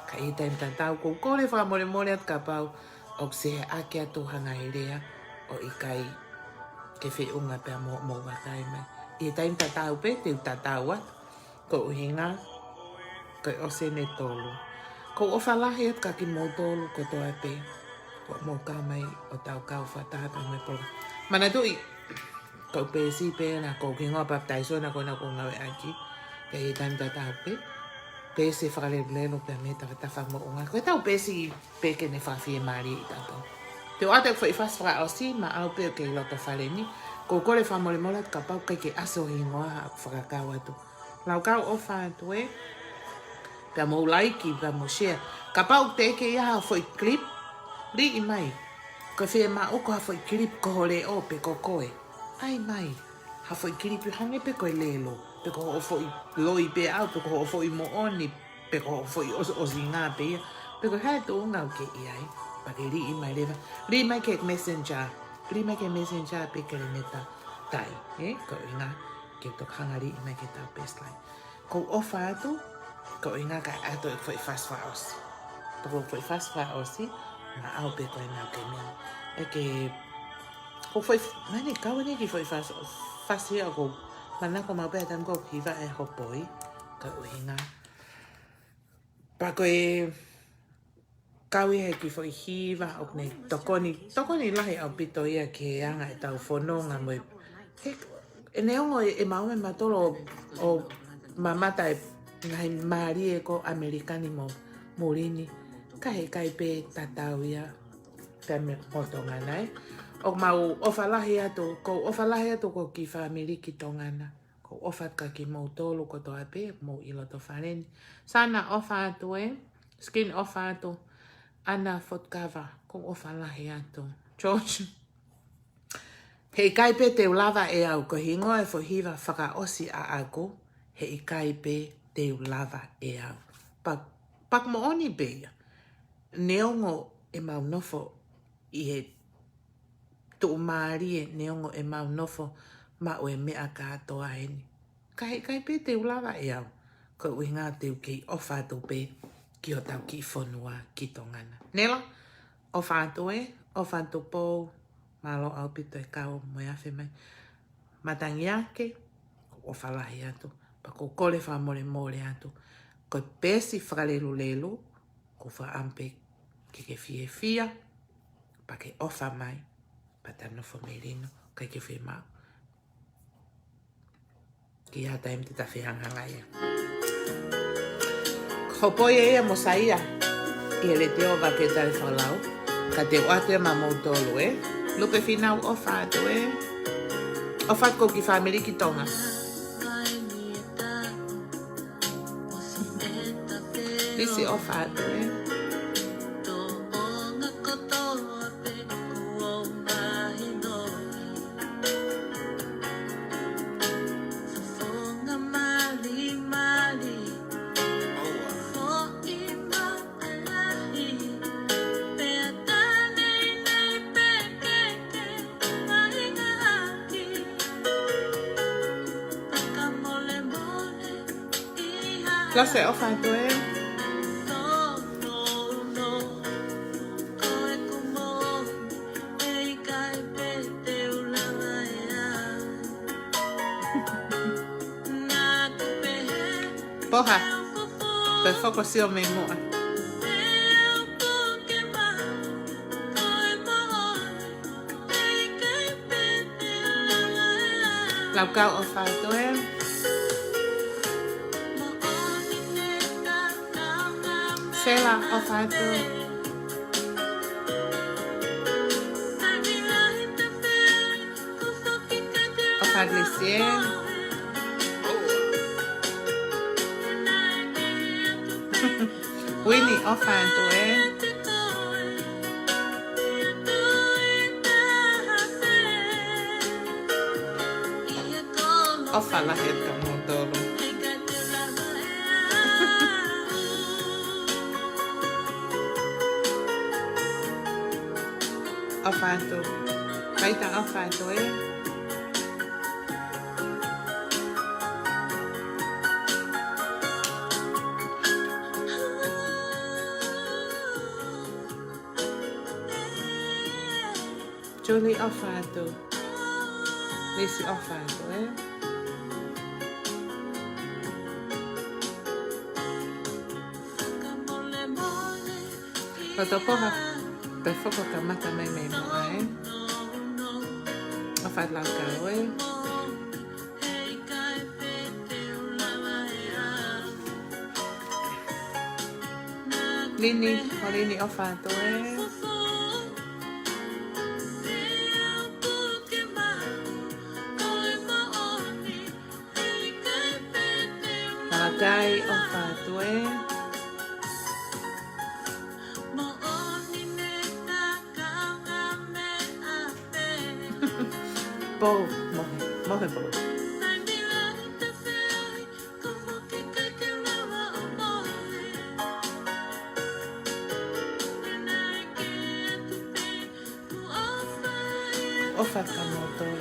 Ka ʻi he taimi tatau ʻoku ou kole fakamolemole atu kapau ʻoku seheʻaki atu ha ngaahi lea ʻoku ʻikai ke feʻunga pea mo hoʻomou vakai mai. ʻI he taimi tatau pē te u tatau atu. Ko e ʻuhinga, ko e ʻosi eni e tolu. ʻOku ou ʻofa lahi atu kiate kimoutolu kotoa pē ʻoku mou kau mai ʻo tau kau fakataha pea mo e polokalama. Manatuʻi, ko e peesi pē ena, ko e hingoa papitaiso ena ko ena ʻoku ou ngāueʻaki. Pea ʻi he taimi tatau pē, peesi fakalelolelo pea mei he tafatafa moʻunga. Ko ʻetau peesi pē ke ne fakafiemālieʻi kitautolu. Te u ʻoatu e foʻi fasi fakaʻosi maʻau pē ʻoku kei loto fale ni. ʻOku ou kole fakamolemole atu kapau ʻoku ʻikai ke ʻasi ho hingoa ʻi haʻaku fakakau atu. Laukau ʻofa atu ē. Pea mou laiki, pea mou share. Kapau ʻoku teʻeki ai ha foʻi clip, liʻi mai. Ko e fiemaʻu ko ha foʻi clip ko ho leʻo pe ko koe. ʻAi mai ha foʻi clip hangē pē ko e lelo, pe ko hoʻo foʻi loi pē ʻaʻau, pe ko hoʻo foʻi moʻoni, pe ko hoʻo foʻi ʻos-, ʻosinga pē ia, pe ko e hā e tuʻunga ʻoku ke ʻi ai, pea ke liʻi mai leva. Liʻi mai ki he Messenger. Lima ke Messenger pe ke lele mai ki he tai, ē? Ko e ʻuhinga ke toki hanga ʻo lele mai ki he Best Line. ʻOku ou ʻofa atu, ko e ʻuhinga kae ʻoatu e foʻi fasi fakaʻosi. Pea ko e foʻi fasi fakaʻosi, maʻau pē ko ena ke meʻa. ʻE ke, ko e foʻi, mani kau eni ki he foʻi fasi, fasi ʻoku ou manako maʻu pē he taimi ko ē ʻoku hiva e hopoi, ko e ʻuhinga. Pea ko e kau ia he kiʻi foʻi hiva ʻoku ne tokoni, tokoni lahi ʻaupito ia ki he anga ʻetau fononga mo e, he, ʻe neongo ʻe, ʻe maʻu ʻe mautolu ʻo, ʻo mamata e ngaahi mālie ko ē ʻAmelika ni mo muli ni, ka heʻikai pē tatau ia pea mo Tonga na, ē. ʻOku mau ʻofa lahi atu, ʻoku ou ʻofa lahi atu ki he kiʻi fāmili ki Tonga na. ʻOku ou ʻofa atu kia kimoutolu kotoa pē, mou ʻi loto fale ni. Sana, ʻofa atu ē. Skin, ʻofa atu. Ana Fotkava, ʻoku ou ʻofa lahi atu. George, heʻikai pē te u lava ʻe au, ko e hingoa e foʻi hiva fakaʻosi ʻaʻaku, heʻikai pē te u lava ʻe au. Pea, pea ʻoku moʻoni pē ia. Neongo ʻemau nofo ʻi he tuʻumālie, neongo ʻemau nofo maʻu e meʻa kātoa heni, ka heʻikai pē te u lava ʻe au, ko e ʻuhinga te u kei ʻofa atu pē ki hotau kiʻi fonua ki Tonga na. Nela, ʻofa atu ē, ʻofa atu Pou, mālō ʻaupito e kau mo e afe mai. Matangi Ake, ʻoku ou ʻofa lahi atu, pea ʻoku ou kole fakamolemole atu. Ko e peesi fakalelulelu, ʻoku ou fakaʻamu pē ke ke fiefia, pea ke ʻofa mai, pea ta nofo melino, ʻikai ke fiemaʻu ke ʻi ai ha taimi te ta fehangahangai ai. Hopoi ē ia mo Saia ʻi he Letiō Vake Tali Fakalau, ka te u ʻoatu ia maʻamoutolu ē. Lupe Finau, ʻofa atu ē. ʻOfa atu ki he kiʻi fāmili ki Tonga. Lisi, ʻofa atu ē. Lasi, ʻofa atu ē. Poha, toe fokosio mei muʻa. Laukau, ʻofa atu ē. Sela, ʻofa atu. ʻOfa atu Lisi ē. Uini, ʻofa atu ē. ʻOfa lahi atu kia moutolu. ʻOfa atu. Kaita, ʻofa atu ē. Julie, ʻofa atu. Lisi, ʻofa atu ē. Lotopoha, toe fakakamata mai mei muʻa ē. ʻOfa atu Laukau ē. Lini, ʻo Lini, ʻofa atu ē. Malakai, ʻofa atu ē. Pou, mohe, mohe Pou. Sakamoto,